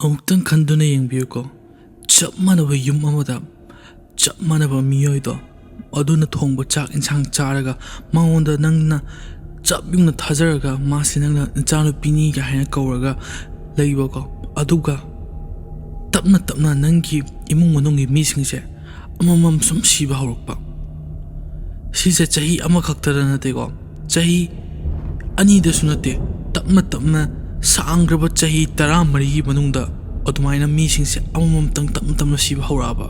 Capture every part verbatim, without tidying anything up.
ꯑꯃꯨꯛꯇꯪ ꯈꯟꯗꯨꯅ ꯌꯦꯡꯕꯤꯌꯨꯀꯣ, ꯆꯞ ꯃꯥꯟꯅꯕ ꯌꯨꯝ ꯑꯃꯗ ꯆꯞ ꯃꯥꯟꯅꯕ ꯃꯤꯑꯣꯏꯗꯣ, ꯑꯗꯨꯅ ꯊꯣꯡꯕ ꯆꯥꯛ ꯏꯟꯁꯥꯡ ꯆꯥꯔꯒ ꯃꯉꯣꯟꯗ ꯅꯪꯅ ꯆꯞ ꯌꯨꯡꯅ ꯊꯥꯖꯔꯒ ꯃꯥꯁꯦ ꯅꯪꯅ ꯅꯆꯥꯅꯨꯄꯤꯅꯤꯒ ꯍꯥꯏꯅ ꯀꯧꯔꯒ ꯂꯩꯕꯀꯣ, ꯑꯗꯨꯒ ꯇꯞꯅ ꯇꯞꯅ ꯅꯪꯒꯤ ꯏꯃꯨꯡ ꯃꯅꯨꯡꯒꯤ ꯃꯤꯁꯤꯡꯁꯦ ꯑꯃꯃꯝ ꯁꯨꯝ ꯁꯤꯕ ꯍꯧꯔꯛꯄ꯫ ꯁꯤꯁꯦ ꯆꯍꯤ ꯑꯃꯈꯛꯇꯗ ꯅꯠꯇꯦꯀꯣ, ꯆꯍꯤ ꯑꯅꯤꯗꯁꯨ ꯅꯠꯇꯦ, ꯇꯞꯅ ꯇꯞꯅ ꯁꯥꯡꯈ꯭ꯔꯕ ꯆꯍꯤ ꯇꯔꯥꯃꯔꯤꯒꯤ ꯃꯅꯨꯡꯗ ꯑꯗꯨꯃꯥꯏꯅ ꯃꯤꯁꯤꯡꯁꯦ ꯑꯃꯃꯝꯇꯪ ꯇꯞꯅ ꯇꯞꯅ ꯁꯤꯕ ꯍꯧꯔꯛꯑꯕ꯫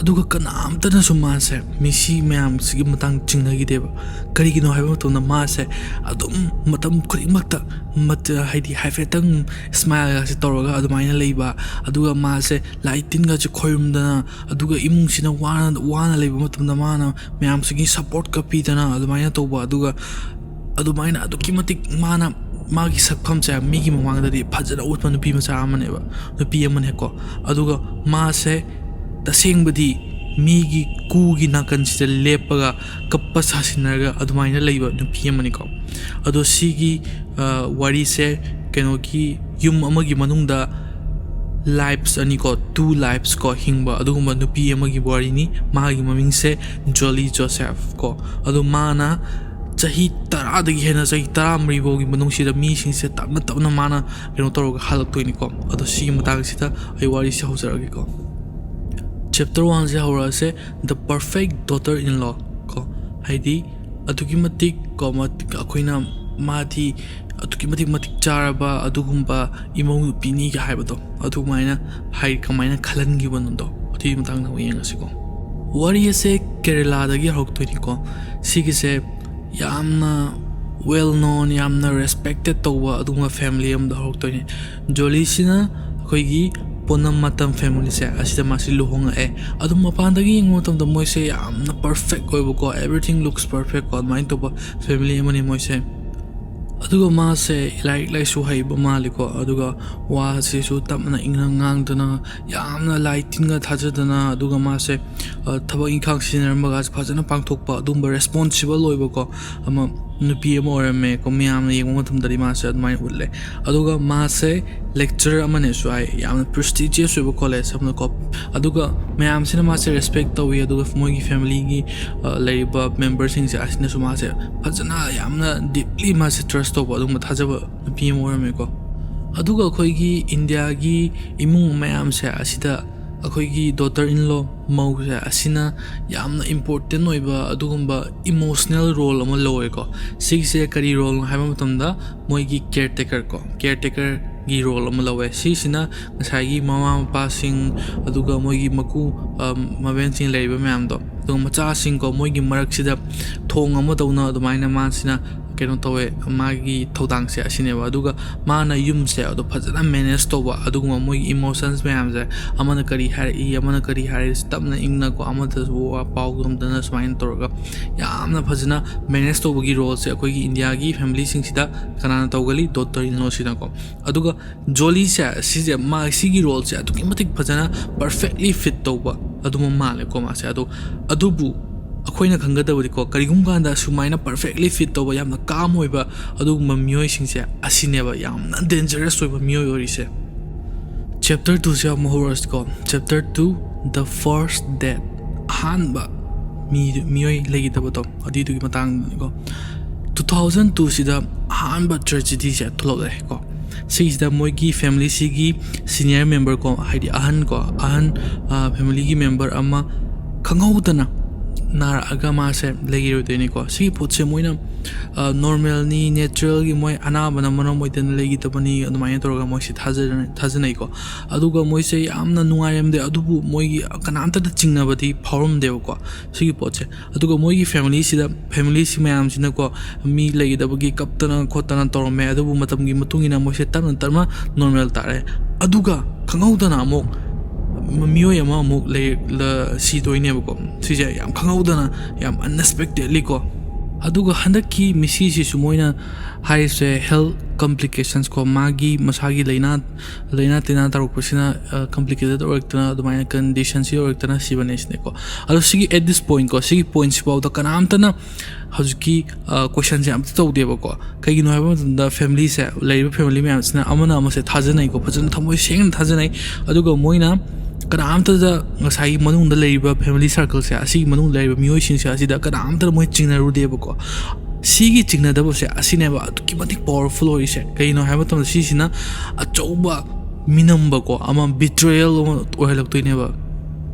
ꯑꯗꯨꯒ ꯀꯅꯥꯝꯇꯅꯁꯨ ꯃꯥꯁꯦ ꯃꯤꯁꯤ ꯃꯌꯥꯝꯁꯤꯒꯤ ꯃꯇꯥꯡ ꯆꯤꯡꯅꯈꯤꯗꯦꯕ꯫ ꯀꯔꯤꯒꯤꯅꯣ ꯍꯥꯏꯕ ꯃꯇꯝꯗ ꯃꯥꯁꯦ ꯑꯗꯨꯝ ꯃꯇꯝ ꯈꯨꯗꯤꯡꯃꯛꯇ ꯃꯠ-, ꯍꯥꯏꯗꯤ ꯍꯥꯏꯐꯦꯠꯇꯪ ꯁ꯭ꯃꯥꯏꯜꯒꯁꯦ ꯇꯧꯔꯒ ꯑꯗꯨꯃꯥꯏꯅ ꯂꯩꯕ, ꯑꯗꯨꯒ ꯃꯥꯁꯦ ꯂꯥꯏ ꯇꯤꯟꯒꯁꯦ ꯈꯣꯏꯔꯨꯝꯗꯅ, ꯑꯗꯨꯒ ꯏꯃꯨꯡꯁꯤꯅ ꯋꯥꯅ, ꯋꯥꯅ ꯂꯩꯕ ꯃꯇꯝꯗ ꯃꯥꯅ ꯃꯌꯥꯝꯁꯤꯒꯤ ꯁꯞꯄꯣꯔꯠꯀ ꯄꯤꯗꯅ ꯑꯗꯨꯃꯥꯏꯅ ꯇꯧꯕ, ꯑꯗꯨꯒ ꯑꯗꯨꯃꯥꯏꯅ ꯑꯗꯨꯛꯀꯤ ꯃꯇꯤꯛ ꯃꯥꯅ ꯃꯥꯒꯤ ꯁꯛꯐꯝꯁꯦ ꯃꯤꯒꯤ ꯃꯃꯥꯡꯗꯗꯤ ꯐꯖꯅ ꯎꯠꯄ ꯅꯨꯄꯤ ꯃꯆꯥ ꯑꯃꯅꯦꯕ, ꯅꯨꯄꯤ ꯑꯃꯅꯦꯀꯣ꯫ ꯑꯗꯨꯒ ꯃꯥꯁꯦ ꯇꯁꯦꯡꯕꯗꯤ ꯃꯤꯒꯤ ꯀ꯭ꯌꯨꯒꯤ ꯅꯥꯀꯟꯁꯤꯗ ꯂꯦꯞꯄꯒ ꯀꯞꯄ ꯁꯥꯁꯤꯟꯅꯔꯒ ꯑꯗꯨꯃꯥꯏꯅ ꯂꯩꯕ ꯅꯨꯄꯤ ꯑꯃꯅꯤꯀꯣ꯫ ꯑꯗꯣ ꯁꯤꯒꯤ, ꯑ, ꯋꯥꯔꯤꯁꯦ ꯀꯩꯅꯣꯒꯤ ꯌꯨꯝ ꯑꯃꯒꯤ ꯃꯅꯨꯡꯗ lives ꯑꯅꯤꯀꯣ, two lives ꯀꯣ, ꯍꯤꯡꯕ ꯑꯗꯨꯒꯨꯝꯕ ꯅꯨꯄꯤ ꯑꯃꯒꯤ ꯋꯥꯔꯤꯅꯤ꯫ ꯃꯥꯒꯤ ꯃꯃꯤꯡꯁꯦ ꯖꯣꯂꯤ ꯖꯣꯁꯦꯐ ꯀꯣ꯫ ꯑꯗꯣ ꯃꯥꯅ ꯆꯍꯤ ꯇꯔꯥꯗꯒꯤ ꯍꯦꯟꯅ, ꯆꯍꯤ ꯇꯔꯥꯃꯔꯤ ꯐꯥꯎꯒꯤ ꯃꯅꯨꯡꯁꯤꯗ ꯃꯤꯁꯤꯡꯁꯦ ꯇꯞꯅ ꯇꯞꯅ ꯃꯥꯅ ꯀꯩꯅꯣ ꯇꯧꯔꯒ ꯍꯜꯂꯛꯇꯣꯏꯅꯤꯀꯣ꯫ ꯑꯗꯣ ꯁꯤꯒꯤ ꯃꯇꯥꯡꯁꯤꯗ ꯑꯩ ꯋꯥꯔꯤꯁꯦ ꯍꯧꯖꯔꯛꯑꯒꯦꯀꯣ꯫ Chapter one say ꯍꯧꯔꯛꯑꯁꯦ, The Perfect Daughter-in-Law ꯀꯣ, ꯍꯥꯏꯗꯤ ꯑꯗꯨꯛꯀꯤ ꯃꯇꯤꯛ ꯀꯣ, ꯃꯠ-, ꯑꯩꯈꯣꯏꯅ ꯃꯥꯗꯤ ꯑꯗꯨꯛꯀꯤ ꯃꯇꯤꯛ ꯃꯇꯤꯛ ꯆꯥꯔꯕ ꯑꯗꯨꯒꯨꯝꯕ ꯏꯃꯧ ꯅꯨꯄꯤꯅꯤꯒ ꯍꯥꯏꯕꯗꯣ, ꯑꯗꯨꯃꯥꯏꯅ ꯍꯥꯏ, ꯀꯃꯥꯏꯅ ꯈꯜꯍꯟꯈꯤꯕꯅꯣꯗꯣ, ꯑꯗꯨꯒꯤ ꯃꯇꯥꯡꯗ ꯑꯃꯨꯛ ꯌꯦꯡꯉꯁꯤꯀꯣ꯫ ꯋꯥꯔꯤ ꯑꯁꯦ ꯀꯦꯔꯦꯂꯥꯗꯒꯤ ꯍꯧꯔꯛꯇꯣꯏꯅꯤꯀꯣ꯫ ꯁꯤꯒꯤꯁꯦ ꯌꯥꯝꯅ well known, ꯌꯥꯝꯅ respected ꯇꯧꯕ ꯑꯗꯨꯒꯨꯝꯕ family ꯑꯃꯗ ꯍꯧꯔꯛꯇꯣꯏꯅꯤ꯫ ꯖꯣꯂꯤꯁꯤꯅ ꯑꯩꯈꯣꯏꯒꯤ ꯄꯣꯅꯝ ꯃꯇꯝ family ꯁꯦ, ꯑꯁꯤꯗ ꯃꯥꯁꯤ ꯂꯨꯍꯣꯡꯉꯛꯑꯦ꯫ ꯑꯗꯨꯝ ꯃꯄꯥꯟꯗꯒꯤ ꯌꯦꯡꯕ ꯃꯇꯝꯗ ꯃꯣꯏꯁꯦ ꯌꯥꯝꯅ perfect ꯑꯣꯏꯕꯀꯣ, everything looks perfect ꯀꯣ, ꯑꯗꯨꯃꯥꯏꯅ ꯇꯧꯕ family ꯑꯃꯅꯤ ꯃꯣꯏꯁꯦ꯫ ꯑꯗꯨꯒ ꯃꯥꯁꯦ ꯂꯥꯏꯔꯤꯛ ꯂꯥꯏꯁꯨ ꯍꯩꯕ ꯃꯥꯜꯂꯤꯀꯣ, ꯑꯗꯨꯒ ꯋꯥꯁꯤꯁꯨ ꯇꯞꯅ ꯏꯪꯅ ꯉꯥꯡꯗꯅ, ꯌꯥꯝꯅ ꯂꯥꯏ ꯇꯤꯟꯒ ꯊꯥꯖꯗꯅ, ꯑꯗꯨꯒ ꯃꯥꯁꯦ, ꯑ, ꯊꯕꯛ ꯏꯪꯈꯥꯡ ꯁꯤꯖꯤꯟꯅꯔꯝꯕꯒꯁꯦ ꯐꯖꯅ ꯄꯥꯡꯊꯣꯛꯄ, ꯑꯗꯨꯝꯕ responsible ꯑꯣꯏꯕꯀꯣ ꯑꯃ ꯅꯨꯄꯤ ꯑꯃ ꯑꯣꯏꯔꯝꯃꯦ ꯀꯣ꯫ ꯃꯌꯥꯝꯅ ꯌꯦꯡꯕ ꯃꯇꯝꯗꯗꯤ ꯃꯥꯁꯦ ꯑꯗꯨꯃꯥꯏꯅ ꯎꯠꯂꯦ꯫ ꯑꯗꯨꯒ ꯃꯥꯁꯦ lecturer ꯑꯃꯅꯦꯁꯨ ꯍꯥꯏ, ꯌꯥꯝꯅ prestigious ꯑꯣꯏꯕ college ꯑꯃꯅꯀꯣ꯫ ꯑꯗꯨꯒ ꯃꯌꯥꯝꯁꯤꯅ ꯃꯥꯁꯦ respect ꯇꯧꯏ, ꯑꯗꯨꯒ ꯃꯣꯏꯒꯤ familyꯒꯤ, ꯑ, ꯂꯩꯔꯤꯕ memberꯁꯤꯡꯁꯦ ꯑꯁꯤꯅꯁꯨ ꯃꯥꯁꯦ ꯐꯖꯅ, ꯌꯥꯝꯅ deeply ꯃꯥꯁꯦ trust ꯇꯧꯕ, ꯑꯗꯨꯒꯨꯝꯕ ꯊꯥꯖꯕ ꯅꯨꯄꯤ ꯑꯃ ꯑꯣꯏꯔꯝꯃꯦꯀꯣ꯫ ꯑꯗꯨꯒ ꯑꯩꯈꯣꯏꯒꯤ ꯏꯟꯗꯤꯌꯥꯒꯤ ꯏꯃꯨꯡ ꯃꯌꯥꯝꯁꯦ ꯑꯁꯤꯗ ꯑꯩꯈꯣꯏꯒꯤ daughter in law, ꯃꯧꯁꯦ ꯑꯁꯤꯅ ꯌꯥꯝꯅ important ꯑꯣꯏꯕ ꯑꯗꯨꯒꯨꯝꯕ emotional role ꯑꯃ ꯂꯧꯋꯦꯀꯣ꯫ ꯁꯤꯒꯤꯁꯦ ꯀꯔꯤ roleꯅꯣ ꯍꯥꯏꯕ ꯃꯇꯝꯗ, ꯃꯣꯏꯒꯤ caretaker ꯀꯣ, caretakerꯒꯤ role ꯑꯃ ꯂꯧꯋꯦ꯫ ꯁꯤꯁꯤꯅ ꯉꯁꯥꯏꯒꯤ ꯃꯃꯥ ꯃꯄꯥꯁꯤꯡ, ꯑꯗꯨꯒ ꯃꯣꯏꯒꯤ ꯃꯀꯨ, ꯑ, ꯃꯕꯦꯟꯁꯤꯡ ꯂꯩꯔꯤꯕ ꯃꯌꯥꯝꯗꯣ, ꯑꯗꯨꯒ ꯃꯆꯥꯁꯤꯡꯀꯣ, ꯃꯣꯏꯒꯤ ꯃꯔꯛꯁꯤꯗ ꯊꯣꯡ ꯑꯃ ꯇꯧꯅ ꯑꯗꯨꯃꯥꯏꯅ ꯃꯥꯁꯤꯅ ꯀꯩꯅꯣ ꯇꯧꯋꯦ, ꯃꯥꯒꯤ ꯊꯧꯗꯥꯡꯁꯦ ꯑꯁꯤꯅꯦꯕ꯫ ꯑꯗꯨꯒ ꯃꯥꯅ ꯌꯨꯝꯁꯦ ꯑꯗꯣ ꯐꯖꯅ manage ꯇꯧꯕ, ꯑꯗꯨꯒꯨꯝꯕ ꯃꯣꯏꯒꯤ emotions ꯃꯌꯥꯝꯁꯦ, ꯑꯃꯅ ꯀꯔꯤ ꯍꯥꯏꯔꯛꯏ, ꯑꯃꯅ ꯀꯔꯤ ꯍꯥꯏꯔꯛꯏ, ꯇꯞꯅ ꯏꯪꯅꯀꯣ, ꯑꯃꯗꯁꯨ ꯋꯥ ꯄꯥꯎ ꯉꯝꯗꯅ ꯁꯨꯃꯥꯏꯅ ꯇꯧꯔꯒ ꯌꯥꯝꯅ ꯐꯖꯅ manage ꯇꯧꯕꯒꯤ roleꯁꯦ ꯑꯩꯈꯣꯏꯒꯤ ꯏꯟꯗꯤꯌꯥꯒꯤ familyꯁꯤꯡꯁꯤꯗ ꯀꯅꯥꯅ ꯇꯧꯒꯜꯂꯤ? Daughter in lawꯁꯤꯅꯀꯣ꯫ ꯑꯗꯨꯒ ꯖꯣꯂꯤꯁꯦ, ꯁꯤꯁꯦ, ꯃꯥ, ꯁꯤꯒꯤ roleꯁꯦ ꯑꯗꯨꯛꯀꯤ ꯃꯇꯤꯛ ꯐꯖꯅ perfectly fit ꯇꯧꯕ ꯑꯗꯨꯃ ꯃꯥꯜꯂꯦꯀꯣ ꯃꯥꯁꯦ꯫ ꯑꯗꯣ, ꯑꯗꯨꯕꯨ ꯑꯩꯈꯣꯏꯅ ꯈꯪꯒꯗꯕꯗꯤꯀꯣ, ꯀꯔꯤꯒꯨꯝꯕ ꯀꯥꯟꯗ ꯁꯨꯃꯥꯏꯅ perfectly fit ꯇꯧꯕ, ꯌꯥꯝꯅ calm ꯑꯣꯏꯕ ꯑꯗꯨꯒꯨꯝꯕ ꯃꯤꯑꯣꯏꯁꯤꯡꯁꯦ ꯑꯁꯤꯅꯦꯕ ꯌꯥꯝꯅ dangerous ꯑꯣꯏꯕ ꯃꯤꯑꯣꯏ ꯑꯣꯏꯔꯤꯁꯦ꯫ Chapter twoꯁꯦ ꯑꯃꯨꯛ ꯍꯧꯔꯁꯤꯀꯣ꯫ Chapter two, the first death, ꯑꯍꯥꯟꯕ ꯃꯤ, ꯃꯤꯑꯣꯏ ꯂꯩꯈꯤꯗꯕꯗꯣ, ꯑꯗꯨꯏꯗꯨꯒꯤ ꯃꯇꯥꯡꯗꯅꯤꯀꯣ꯫ Two thousand twoꯁꯤꯗ ꯑꯍꯥꯟꯕ tragedyꯁꯦ ꯊꯣꯛꯂꯛꯑꯦꯀꯣ꯫ ꯁꯤꯒꯤꯁꯤꯗ ꯃꯣꯏꯒꯤ familyꯁꯤꯒꯤ senior member ꯀꯣ, ꯍꯥꯏꯗꯤ ꯑꯍꯟ ꯀꯣ, ꯑꯍꯟ, ꯑ, familyꯒꯤ member ꯑꯃ ꯈꯪꯍꯧꯗꯅ ꯅꯥꯔꯛꯑꯒ ꯃꯥꯁꯦ ꯂꯩꯈꯤꯔꯣꯏꯗꯣꯏꯅꯤꯀꯣ꯫ ꯁꯤꯒꯤ ꯄꯣꯠꯁꯦ ꯃꯣꯏꯅ, ꯑ, normalꯅꯤ, naturalꯒꯤ ꯃꯣꯏ ꯑꯅꯥꯕꯅ ꯃꯔꯝ ꯑꯣꯏꯗꯅ ꯂꯩꯈꯤꯗꯕꯅꯤ, ꯑꯗꯨꯃꯥꯏꯅ ꯇꯧꯔꯒ ꯃꯣꯏꯁꯦ ꯊꯥꯖ-, ꯊꯥꯖꯅꯩꯀꯣ꯫ ꯑꯗꯨꯒ ꯃꯣꯏꯁꯦ ꯌꯥꯝꯅ ꯅꯨꯡꯉꯥꯏꯔꯝꯗꯦ, ꯑꯗꯨꯕꯨ ꯃꯣꯏꯒꯤ ꯀꯅꯥꯝꯇꯗ ꯆꯤꯡꯅꯕꯗꯤ ꯐꯥꯎꯔꯝꯗꯦꯕꯀꯣ ꯁꯤꯒꯤ ꯄꯣꯠꯁꯦ꯫ ꯑꯗꯨꯒ ꯃꯣꯏꯒꯤ familyꯁꯤꯗ, familyꯁꯤ ꯃꯌꯥꯝꯁꯤꯅꯀꯣ ꯃꯤ ꯂꯩꯈꯤꯗꯕꯒꯤ ꯀꯞꯇꯅ ꯈꯣꯠꯇꯅ ꯇꯧꯔꯝꯃꯦ꯫ ꯑꯗꯨꯕꯨ ꯃꯇꯝꯒꯤ ꯃꯇꯨꯡ ꯏꯟꯅ ꯃꯣꯏꯁꯦ ꯇꯞꯅ ꯇꯞꯅ normal ꯇꯥꯔꯛꯑꯦ꯫ ꯑꯗꯨꯒ ꯈꯪꯍꯧꯗꯅ ꯑꯃꯨꯛ ꯃꯤꯑꯣꯏ ꯑꯃ ꯑꯃꯨꯛ ꯂꯩ-, ꯂ-, ꯁꯤꯗꯣꯏꯅꯦꯕꯀꯣ꯫ ꯁꯤꯁꯦ ꯌꯥꯝ ꯈꯪꯍꯧꯗꯅ, ꯌꯥꯝ unexpectedly ꯀꯣ꯫ ꯑꯗꯨꯒ ꯍꯟꯗꯛꯀꯤ ꯃꯤꯁꯤꯁꯤꯁꯨ ꯃꯣꯏꯅ ꯍꯥꯏꯔꯤꯁꯦ health complications ꯀꯣ, ꯃꯥꯒꯤ ꯃꯁꯥꯒꯤ ꯂꯥꯏꯅꯥ ꯂꯥꯏꯅꯥ ꯇꯤꯟꯅꯥ ꯇꯧꯔꯛꯄꯁꯤꯅ complicated ꯑꯣꯏꯔꯛꯇꯅ, ꯑꯗꯨꯃꯥꯏꯅ condition ꯁꯤ ꯑꯣꯏꯔꯛꯇꯅ ꯁꯤꯕꯅꯦ ꯁꯤꯅꯦꯀꯣ꯫ ꯑꯗꯣ ꯁꯤꯒꯤ at this point ꯀꯣ, ꯁꯤꯒꯤ point ꯁꯤꯐꯥꯎꯗ ꯀꯅꯥꯝꯇꯅ ꯍꯧꯖꯤꯛꯀꯤ questionꯁꯦ ꯑꯝꯇ ꯇꯧꯗꯦꯕꯀꯣ꯫ ꯀꯩꯒꯤꯅꯣ ꯍꯥꯏꯕ ꯃꯇꯝꯗ family ꯁꯦ, ꯂꯩꯔꯤꯕ family ꯃꯌꯥꯝꯁꯤꯅ ꯑꯃꯅ ꯑꯃꯁꯦ ꯊꯥꯖꯅꯩꯀꯣ, ꯐꯖꯅ ꯊꯃꯣꯏ ꯁꯦꯡꯅ ꯊꯥꯖꯅꯩ꯫ ꯑꯗꯨꯒ ꯃꯣꯏꯅ ꯀꯅꯥꯝꯇꯗ, ꯉꯁꯥꯏꯒꯤ ꯃꯅꯨꯡꯗ ꯂꯩꯔꯤꯕ family circle ꯁꯦ, ꯑꯁꯤꯒꯤ ꯃꯅꯨꯡꯗ ꯂꯩꯔꯤꯕ ꯃꯤꯑꯣꯏꯁꯤꯡꯁꯦ ꯑꯁꯤꯗ ꯀꯅꯥꯝꯇꯅ ꯃꯣꯏ ꯆꯤꯡꯅꯔꯨꯗꯦꯕꯀꯣ꯫ ꯁꯤꯒꯤ ꯆꯤꯡꯅꯗꯕꯁꯦ ꯑꯁꯤꯅꯦꯕ ꯑꯗꯨꯛꯀꯤ ꯃꯇꯤꯛ powerful ꯑꯣꯏꯔꯤꯁꯦ꯫ ꯀꯩꯒꯤꯅꯣ ꯍꯥꯏꯕ ꯃꯇꯝꯗ ꯁꯤꯁꯤꯅ ꯑꯆꯧꯕ ꯃꯤꯅꯝꯕꯀꯣ, ꯑꯃ betrayal ꯑꯃ ꯑꯣꯏꯍꯜꯂꯛꯇꯣꯏꯅꯦꯕ꯫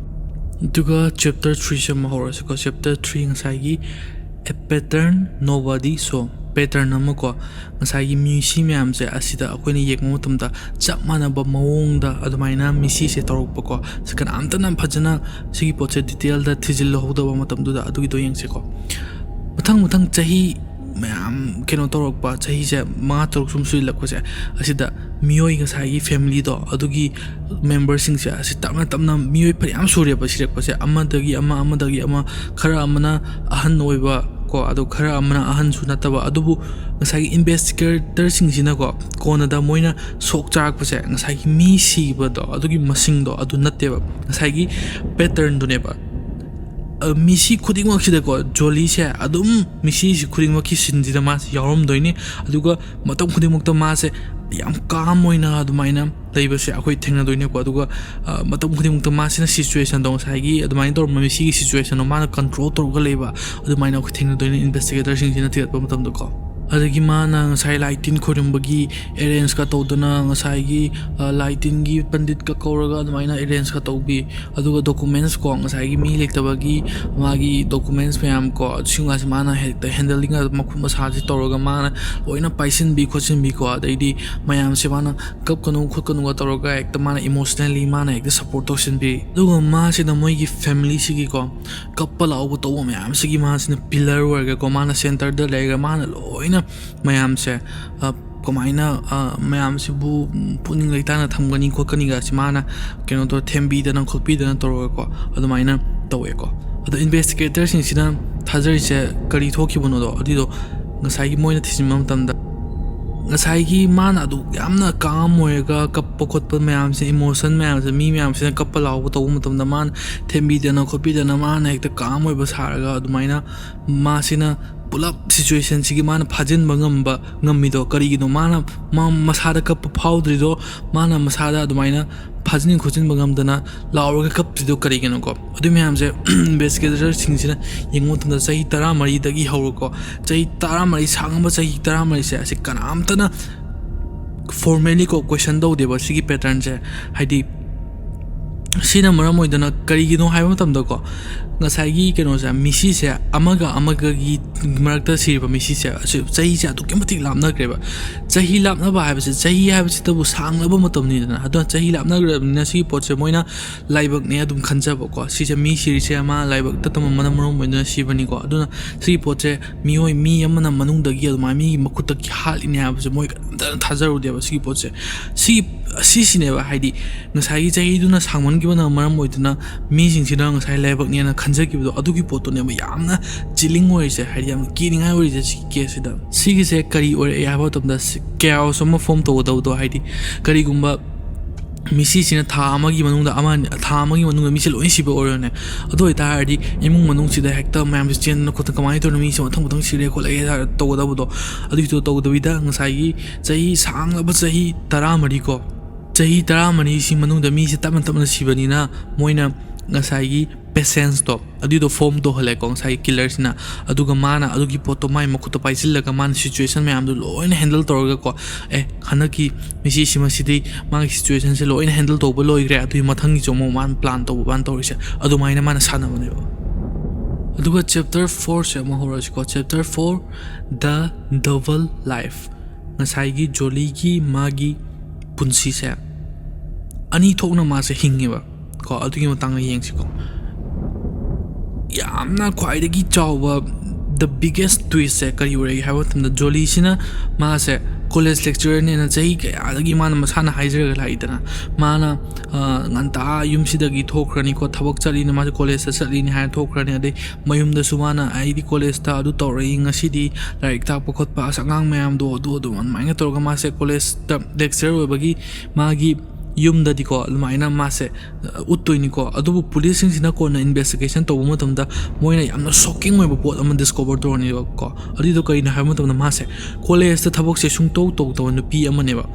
ꯑꯗꯨꯒ chapter three ꯁꯦ ꯑꯃ ꯍꯧꯔꯁꯤꯀꯣ꯫ Chapter three, ꯉꯁꯥꯏꯒꯤ a pattern nobody saw, pattern ꯑꯃꯀꯣ, ꯉꯁꯥꯏꯒꯤ ꯃꯤꯁꯤ ꯃꯌꯥꯝꯁꯦ ꯑꯁꯤꯗ ꯑꯩꯈꯣꯏꯅ ꯌꯦꯡꯕ ꯃꯇꯝꯗ ꯆꯞ ꯃꯥꯟꯅꯕ ꯃꯑꯣꯡꯗ ꯑꯗꯨꯃꯥꯏꯅ ꯃꯤꯁꯤꯁꯦ ꯇꯧꯔꯛꯄꯀꯣ꯫ ꯁꯤ ꯀꯅꯥꯝꯇꯅ ꯐꯖꯅ ꯁꯤꯒꯤ ꯄꯣꯠꯁꯦ detail ꯗ ꯊꯤꯖꯤꯜꯍꯧꯗꯕ ꯃꯇꯝꯗꯨꯗ ꯑꯗꯨꯒꯤꯗꯣ ꯌꯦꯡꯁꯤꯀꯣ꯫ ꯃꯊꯪ ꯃꯊꯪ ꯆꯍꯤ ꯃꯌꯥꯝ ꯀꯩꯅꯣ ꯇꯧꯔꯛꯄ, ꯆꯍꯤꯁꯦ ꯃꯉꯥ ꯇꯔꯨꯛ ꯁꯨꯝ ꯁꯨꯖꯤꯜꯂꯛꯄꯁꯦ, ꯑꯁꯤꯗ ꯃꯤꯑꯣꯏ ꯉꯁꯥꯏꯒꯤ family ꯗꯣ ꯑꯗꯨꯒꯤ member ꯁꯤꯡꯁꯦ ꯑꯁꯤ ꯇꯞꯅ ꯇꯞꯅ ꯃꯤꯑꯣꯏ ꯐꯅꯌꯥꯝ ꯁꯨꯔꯦꯕ ꯁꯤꯔꯛꯄꯁꯦ, ꯑꯃꯗꯒꯤ ꯑꯃ, ꯑꯃꯗꯒꯤ ꯑꯃ, ꯈꯔ ꯑꯃꯅ ꯑꯍꯟ ꯑꯣꯏꯕ ꯀꯣ, ꯑꯗꯣ ꯈꯔ ꯑꯃꯅ ꯑꯍꯟꯁꯨ ꯅꯠꯇꯕ, ꯑꯗꯨꯕꯨ ꯉꯁꯥꯏꯒꯤ investigator ꯁꯤꯡꯁꯤꯅꯀꯣ ꯀꯣꯟꯅꯗ ꯃꯣꯏꯅ ꯁꯣꯛ ꯆꯥꯔꯛꯄꯁꯦ ꯉꯁꯥꯏꯒꯤ ꯃꯤ ꯁꯤꯕꯗꯣ ꯑꯗꯨꯒꯤ ꯃꯁꯤꯡꯗꯣ ꯑꯗꯨ ꯅꯠꯇꯦꯕ, ꯉꯁꯥꯏꯒꯤ pattern ꯗꯨꯅꯦꯕ꯫ ꯑ, ꯃꯤꯁꯤ ꯈꯨꯗꯤꯡꯃꯛꯁꯤꯗꯀꯣ ꯖꯣꯂꯤꯁꯦ ꯑꯗꯨꯝ, ꯃꯤꯁꯤꯁꯤ ꯈꯨꯗꯤꯡꯃꯛꯀꯤ scene ꯁꯤꯗ ꯃꯥꯁꯦ ꯌꯥꯎꯔꯝꯗꯣꯏꯅꯤ꯫ ꯑꯗꯨꯒ ꯃꯇꯝ ꯈꯨꯗꯤꯡꯃꯛꯇ ꯃꯥꯁꯦ ꯌꯥꯝ calm ꯑꯣꯏꯅ ꯑꯗꯨꯃꯥꯏꯅ ꯂꯩꯕꯁꯦ ꯑꯩꯈꯣꯏ ꯊꯦꯡꯅꯗꯣꯏꯅꯦꯀꯣ꯫ ꯑꯗꯨꯒ, ꯑ, ꯃꯇꯝ ꯈꯨꯗꯤꯡꯃꯛꯇ ꯃꯥꯁꯤꯅ situation ꯗꯣ, ꯉꯁꯥꯏꯒꯤ ꯑꯗꯨꯃꯥꯏꯅ ꯇꯧꯔꯝꯕ ꯃꯤꯁꯤꯒꯤ situation ꯗꯣ ꯃꯥꯅ control ꯇꯧꯔꯒ ꯂꯩꯕ, ꯑꯗꯨꯃꯥꯏꯅ ꯑꯩꯈꯣꯏ ꯊꯦꯡꯅꯗꯣꯏꯅꯦ investigator ꯁꯤꯡꯁꯤꯅ ꯊꯤꯒꯠꯄ ꯃꯇꯝꯗꯀꯣ꯫ ꯑꯗꯒꯤ ꯃꯥꯅ ꯉꯁꯥꯏ ꯂꯥꯏ ꯇꯤꯟ ꯈꯣꯏꯔꯝꯕꯒꯤ arrange ꯀ ꯇꯧꯗꯅ, ꯉꯁꯥꯏꯒꯤ, ꯑ, ꯂꯥꯏ ꯇꯤꯟꯒꯤ ꯄꯟꯗꯤꯠꯀ ꯀꯧꯔꯒ ꯑꯗꯨꯃꯥꯏꯅ arrange ꯀ ꯇꯧꯕꯤ꯫ ꯑꯗꯨꯒ documents ꯀꯣ, ꯉꯁꯥꯏꯒꯤ ꯃꯤ ꯂꯩꯇꯕꯒꯤ ꯃꯥꯒꯤ documents ꯃꯌꯥꯝ ꯀꯣ, ꯁꯤꯒꯨꯝꯕꯁꯦ ꯃꯥꯅ ꯍꯦꯛꯇ handling ꯃꯈꯨꯠ ꯃꯁꯥꯁꯦ ꯇꯧꯔꯒ ꯃꯥꯅ ꯂꯣꯏꯅ ꯄꯥꯏꯁꯤꯟꯕꯤ ꯈꯣꯠꯆꯤꯟꯕꯤ ꯀꯣ꯫ ꯑꯗꯩꯗꯤ ꯃꯌꯥꯝꯁꯦ ꯃꯥꯅ ꯀꯞꯀꯅꯨ ꯈꯣꯠꯀꯅꯨꯒ ꯇꯧꯔꯒ ꯍꯦꯛꯇ ꯃꯥꯅ emotionally ꯃꯥꯅ ꯍꯦꯛꯇ support ꯇꯧꯁꯤꯟꯕꯤ꯫ ꯑꯗꯨꯒ ꯃꯥꯁꯤꯅ ꯃꯣꯏꯒꯤ family ꯁꯤꯒꯤꯀꯣ, ꯀꯞꯄ ꯂꯥꯎꯕ ꯇꯧꯕ ꯃꯌꯥꯝꯁꯤꯒꯤ ꯃꯥꯁꯤꯅ pillar ꯑꯣꯏꯔꯒꯀꯣ, ꯃꯥꯅ centre ꯗ ꯂꯩꯔꯒ ꯃꯥꯅ ꯂꯣꯏꯅ ꯃꯌꯥꯝꯁꯦ, ꯑ, ꯀꯃꯥꯏꯅ, ꯑ, ꯃꯌꯥꯝꯁꯤꯕꯨ, ꯎꯝ, ꯄꯨꯛꯅꯤꯡ ꯂꯩꯇꯥꯅ ꯊꯝꯒꯅꯤ ꯈꯣꯠꯀꯅꯤꯒꯁꯤ ꯃꯥꯅ ꯀꯩꯅꯣ ꯇꯧꯔ ꯊꯦꯝꯕꯤꯗꯅ ꯈꯣꯠꯄꯤꯗꯅ ꯇꯧꯔꯒꯀꯣ, ꯑꯗꯨꯃꯥꯏꯅ ꯇꯧꯋꯦꯀꯣ꯫ ꯑꯗꯣ investigatorꯁꯤꯡꯁꯤꯅ ꯊꯥꯖꯔꯤꯁꯦ ꯀꯔꯤ ꯊꯣꯛꯈꯤꯕꯅꯣꯗꯣ, ꯑꯗꯨꯏꯗꯣ ꯉꯁꯥꯏꯒꯤ ꯃꯣꯏꯅ ꯊꯤꯖꯤꯟꯕ ꯃꯇꯝꯗ, ꯉꯁꯥꯏꯒꯤ ꯃꯥꯅ ꯑꯗꯨ ꯌꯥꯝꯅ calm ꯑꯣꯏꯔꯒ ꯀꯞꯄ ꯈꯣꯠꯄ ꯃꯌꯥꯝꯁꯦ, emotion ꯃꯌꯥꯝꯁꯦ, ꯃꯤ ꯃꯌꯥꯝꯁꯤꯅ ꯀꯞꯄ ꯂꯥꯎꯕ ꯇꯧꯕ ꯃꯇꯝꯗ ꯃꯥꯅ ꯊꯦꯝꯕꯤꯗꯅ ꯈꯣꯠꯄꯤꯗꯅ, ꯃꯥꯅ ꯍꯦꯛꯇ calm ꯑꯣꯏꯕ ꯁꯥꯔꯒ ꯑꯗꯨꯃꯥꯏꯅ ꯃꯥꯁꯤꯅ ꯄꯨꯂꯞ situationꯁꯤꯒꯤ ꯃꯥꯅ ꯐꯥꯖꯤꯟꯕ ꯉꯝꯕ, ꯉꯝꯃꯤꯗꯣ ꯀꯔꯤꯒꯤꯅꯣ? ꯃꯥꯅ ꯃꯥ ꯃꯁꯥꯗ ꯀꯞꯄ ꯐꯥꯎꯗ꯭ꯔꯤꯗꯣ, ꯃꯥꯅ ꯃꯁꯥꯗ ꯑꯗꯨꯃꯥꯏꯅ ꯐꯥꯖꯤꯟ ꯈꯣꯠꯆꯤꯟꯕ ꯉꯝꯗꯅ ꯂꯥꯎꯔꯒ ꯀꯞꯇ꯭ꯔꯤꯗꯣ ꯀꯔꯤꯒꯤꯅꯣꯀꯣ? ꯑꯗꯨ ꯃꯌꯥꯝꯁꯦ investigatorꯁꯤꯡꯁꯤꯅ ꯌꯦꯡꯕ ꯃꯇꯝꯗ ꯆꯍꯤ ꯇꯔꯥꯃꯔꯤꯗꯒꯤ ꯍꯧꯔꯀꯣ, ꯆꯍꯤ ꯇꯔꯥꯃꯔꯤ, ꯁꯥꯡꯉꯕ ꯆꯍꯤ ꯇꯔꯥꯃꯔꯤꯁꯦ, ꯑꯁꯤ ꯀꯅꯥꯝꯇꯅ formally ꯀꯣ question ꯇꯧꯗꯦꯕ ꯁꯤꯒꯤ patternꯁꯦ꯫ ꯍꯥꯏꯗꯤ, ꯁꯤꯅ ꯃꯔꯝ ꯑꯣꯏꯗꯅ ꯀꯔꯤꯒꯤꯅꯣ ꯍꯥꯏꯕ ꯃꯇꯝꯗꯀꯣ, ꯉꯁꯥꯏꯒꯤ ꯀꯩꯅꯣꯁꯦ, ꯃꯤꯁꯤꯁꯦ ꯑꯃꯒ ꯑꯃꯒꯒꯤ ꯃꯔꯛꯇ ꯁꯤꯔꯤꯕ ꯃꯤꯁꯤꯁꯦ, ꯑꯁꯤ ꯆꯍꯤꯁꯦ ꯑꯗꯨꯛꯀꯤ ꯃꯇꯤꯛ ꯂꯥꯞꯅꯈ꯭ꯔꯦꯕ꯫ ꯆꯍꯤ ꯂꯥꯞꯅꯕ ꯍꯥꯏꯕꯁꯦ, ꯆꯍꯤ ꯍꯥꯏꯕꯁꯤꯇꯕꯨ ꯁꯥꯡꯂꯕ ꯃꯇꯝꯅꯤꯗꯅ꯫ ꯑꯗꯨꯅ ꯆꯍꯤ ꯂꯥꯞꯅꯈ꯭ꯔꯕꯅꯤꯅ ꯁꯤꯒꯤ ꯄꯣꯠꯁꯦ ꯃꯣꯏꯅ ꯂꯥꯏꯕꯛꯅꯦ ꯑꯗꯨꯝ ꯈꯟꯖꯕꯀꯣ꯫ ꯁꯤꯁꯦ ꯃꯤ ꯁꯤꯔꯤꯁꯦ ꯃꯥ ꯂꯥꯏꯕꯛ ꯇꯠꯇꯕ ꯃꯔꯝ ꯑꯣꯏꯗꯨꯅ ꯁꯤꯕꯅꯤꯀꯣ꯫ ꯑꯗꯨꯅ ꯁꯤꯒꯤ ꯄꯣꯠꯁꯦ ꯃꯤꯑꯣꯏ, ꯃꯤ ꯑꯃꯅ ꯃꯅꯨꯡꯗꯒꯤ ꯑꯗꯨꯃꯥꯏꯅ ꯃꯤꯒꯤ ꯃꯈꯨꯠꯇꯒꯤ ꯍꯥꯠꯂꯤꯅꯦ ꯍꯥꯏꯕꯁꯦ ꯃꯣꯏ ꯀꯅꯥꯝꯇꯅ ꯊꯥꯖꯔꯨꯗꯦꯕ꯫ ꯁꯤꯒꯤ ꯄꯣꯠꯁꯦ, ꯁꯤ, ꯁꯤꯁꯤꯅꯦꯕ, ꯍꯥꯏꯗꯤ, ꯉꯁꯥꯏꯒꯤ ꯆꯍꯤꯗꯨꯅ ꯁꯥꯡꯃꯟꯈꯤꯕꯅ ꯃꯔꯝ ꯑꯣꯏꯗꯨꯅ ꯃꯤꯁꯤꯡꯁꯤꯅ ꯉꯁꯥꯏ ꯂꯥꯏꯕꯛꯅꯦꯅ ꯈꯟꯖꯈꯤꯕꯗꯣ, ꯑꯗꯨꯒꯤ ꯄꯣꯠꯇꯨꯅꯦꯕ ꯌꯥꯝꯅ chilling ꯑꯣꯏꯔꯤꯁꯦ, ꯍꯥꯏꯗꯤ, ꯌꯥꯝꯅ ꯀꯤꯅꯤꯡꯉꯥꯏ ꯑꯣꯏꯔꯤꯁꯦ ꯁꯤꯒꯤ caseꯁꯤꯗ꯫ ꯁꯤꯒꯤꯁꯦ ꯀꯔꯤ ꯑꯣꯏꯔꯛꯑꯦ ꯍꯥꯏꯕ ꯃꯇꯝꯗ, ꯁꯤ chaos ꯑꯃ form ꯇꯧꯒꯗꯕꯗꯣ, ꯍꯥꯏꯗꯤ, ꯀꯔꯤꯒꯨꯝꯕ ꯃꯤꯁꯤꯁꯤꯅ ꯊꯥ ꯑꯃꯒꯤ ꯃꯅꯨꯡꯗ ꯑꯃ, ꯊꯥ ꯑꯃꯒꯤ ꯃꯅꯨꯡꯗ ꯃꯤꯁꯦ ꯂꯣꯏ ꯁꯤꯕ ꯑꯣꯏꯔꯣꯅꯦ꯫ ꯑꯗꯨ ꯑꯣꯏꯇꯥꯔꯗꯤ ꯏꯃꯨꯡ ꯃꯅꯨꯡꯁꯤꯗ ꯍꯦꯛꯇ ꯃꯌꯥꯝꯁꯦ ꯆꯦꯟꯗꯅ ꯈꯣꯠꯇꯅ, "ꯀꯃꯥꯏꯅ ꯇꯧꯔꯤꯅꯣ, ꯃꯤꯁꯦ ꯃꯊꯪ ꯃꯊꯪ ꯁꯤꯔꯦ ꯈꯣꯠꯂꯛꯑꯦ" ꯍꯥꯏꯔ ꯇꯧꯒꯗꯕꯗꯣ, ꯑꯗꯨꯒꯤꯗꯣ ꯇꯧꯗꯕꯤꯗ, ꯉꯁꯥꯏꯒꯤ ꯆꯍꯤ ꯁꯥꯡꯂꯕ ꯆꯍꯤ ꯇꯔꯥꯃꯔꯤ ꯀꯣ, ꯆꯍꯤ ꯇꯔꯥꯃꯔꯤꯁꯤ ꯃꯅꯨꯡꯗ ꯃꯤꯁꯦ ꯇꯞꯅ ꯇꯞꯅ ꯁꯤꯕꯅꯤꯅ, ꯃꯣꯏꯅ ꯉꯁꯥꯏꯒꯤ patienceꯇꯣ ꯑꯗꯨꯏꯗꯣ form ꯇꯧꯍꯜꯂꯦꯀꯣ ꯉꯁꯥꯏꯒꯤ killerꯁꯤꯅ꯫ ꯑꯗꯨꯒ ꯃꯥꯅ ꯑꯗꯨꯒꯤ ꯄꯣꯠꯇꯣ ꯃꯥꯏ ꯃꯈꯨꯠꯇ ꯄꯥꯏꯁꯤꯜꯂꯒ, ꯃꯥꯅ situation ꯃꯌꯥꯝꯗꯣ ꯂꯣꯏꯅ handle ꯇꯧꯔꯒꯀꯣ, "ꯑꯦ, ꯍꯟꯗꯛꯀꯤ ꯃꯤꯁꯤ ꯁꯤꯃꯁꯤꯗꯤ ꯃꯥꯒꯤ situationꯁꯦ ꯂꯣꯏꯅ handle ꯇꯧꯕ ꯂꯣꯏꯈ꯭ꯔꯦ, ꯑꯗꯨꯒꯤ ꯃꯊꯪꯒꯤꯁꯨ ꯑꯃꯨꯛ ꯃꯥꯅ plan ꯇꯧꯕ ꯃꯥꯅ ꯇꯧꯔꯤꯁꯦ", ꯑꯗꯨꯃꯥꯏꯅ ꯃꯥꯅ ꯁꯥꯟꯅꯕꯅꯦꯕ꯫ ꯑꯗꯨꯒ chapter fourꯁꯦ ꯑꯃꯨꯛ ꯍꯧꯔꯁꯤꯀꯣ꯫ Chapter four, The Double Life꯫ ꯉꯁꯥꯏꯒꯤ ꯖꯣꯂꯤꯒꯤ ꯃꯥꯒꯤ ꯄꯨꯟꯁꯤꯁꯦ ꯑꯅꯤ ꯊꯣꯛꯅ ꯃꯥꯁꯦ ꯍꯤꯡꯉꯦꯕ ꯀꯣ꯫ ꯑꯗꯨꯒꯤ ꯃꯇꯥꯡꯗ ꯌꯦꯡꯁꯤꯀꯣ꯫ ꯌꯥꯝꯅ ꯈ꯭ꯋꯥꯏꯗꯒꯤ ꯆꯥꯎꯕ, the biggest twistꯁꯦ ꯀꯔꯤ ꯑꯣꯏꯔꯒꯦ ꯍꯥꯏꯕ ꯃꯇꯝꯗ, ꯖꯣꯂꯤꯁꯤꯅ ꯃꯥꯁꯦ ꯀꯣꯂꯦꯖ lecturerꯅꯦꯅ ꯆꯍꯤ ꯀꯌꯥꯗꯒꯤ ꯃꯥꯅ ꯃꯁꯥꯅ ꯍꯥꯏꯖꯔꯒ ꯂꯥꯛꯏꯗꯅ, ꯃꯥꯅ ꯉꯟꯇꯥ ꯌꯨꯝꯁꯤꯗꯒꯤ ꯊꯣꯛꯈ꯭ꯔꯅꯤꯀꯣ, ꯊꯕꯛ ꯆꯠꯂꯤꯅꯤ, ꯃꯥꯁꯦ ꯀꯣꯂꯦꯖꯇ ꯆꯠꯂꯤꯅꯤ ꯍꯥꯏꯅ ꯊꯣꯛꯈ꯭ꯔꯅꯤ꯫ ꯑꯗꯩ ꯃꯌꯨꯝꯗꯁꯨ ꯃꯥꯅ "ꯑꯩꯗꯤ ꯀꯣꯂꯦꯖꯇ ꯑꯗꯨ ꯇꯧꯔꯛꯏ, ꯉꯁꯤꯗꯤ ꯂꯥꯏꯔꯤꯛ ꯇꯥꯛꯄ ꯈꯣꯠꯄ, ꯑꯁ, ꯑꯉꯥꯡ ꯃꯌꯥꯝꯗꯣ ꯑꯗꯨ ꯑꯗꯨꯝ" ꯑꯗꯨꯃꯥꯏꯅ ꯇꯧꯔꯒ ꯃꯥꯁꯦ ꯀꯣꯂꯦꯖꯇ lecturer ꯑꯣꯏꯕꯒꯤ ꯃꯥꯒꯤ ꯌꯨꯝꯗꯗꯤꯀꯣ ꯑꯗꯨꯃꯥꯏꯅ ꯃꯥꯁꯦ ꯎꯠꯇꯣꯏꯅꯤꯀꯣ꯫ ꯑꯗꯨꯕꯨ ꯄꯨꯂꯤꯁꯁꯤꯡꯁꯤꯅ ꯀꯣꯟꯅ investigation ꯇꯧꯕ ꯃꯇꯝꯗ ꯃꯣꯏꯅ ꯌꯥꯝꯅ shocking ꯑꯣꯏꯕ ꯄꯣꯠ ꯑꯃ discover ꯇꯧꯔꯅꯦꯕꯀꯣ꯫ ꯑꯗꯨꯏꯗꯣ ꯀꯔꯤꯅꯣ ꯍꯥꯏꯕ ꯃꯇꯝꯗ ꯃꯥꯁꯦ ꯀꯣꯂꯦꯖꯇ ꯊꯕꯛꯁꯦ ꯁꯨꯡꯇꯧ ꯇꯧꯗꯕ ꯅꯨꯄꯤ ꯑꯃꯅꯦꯕ꯫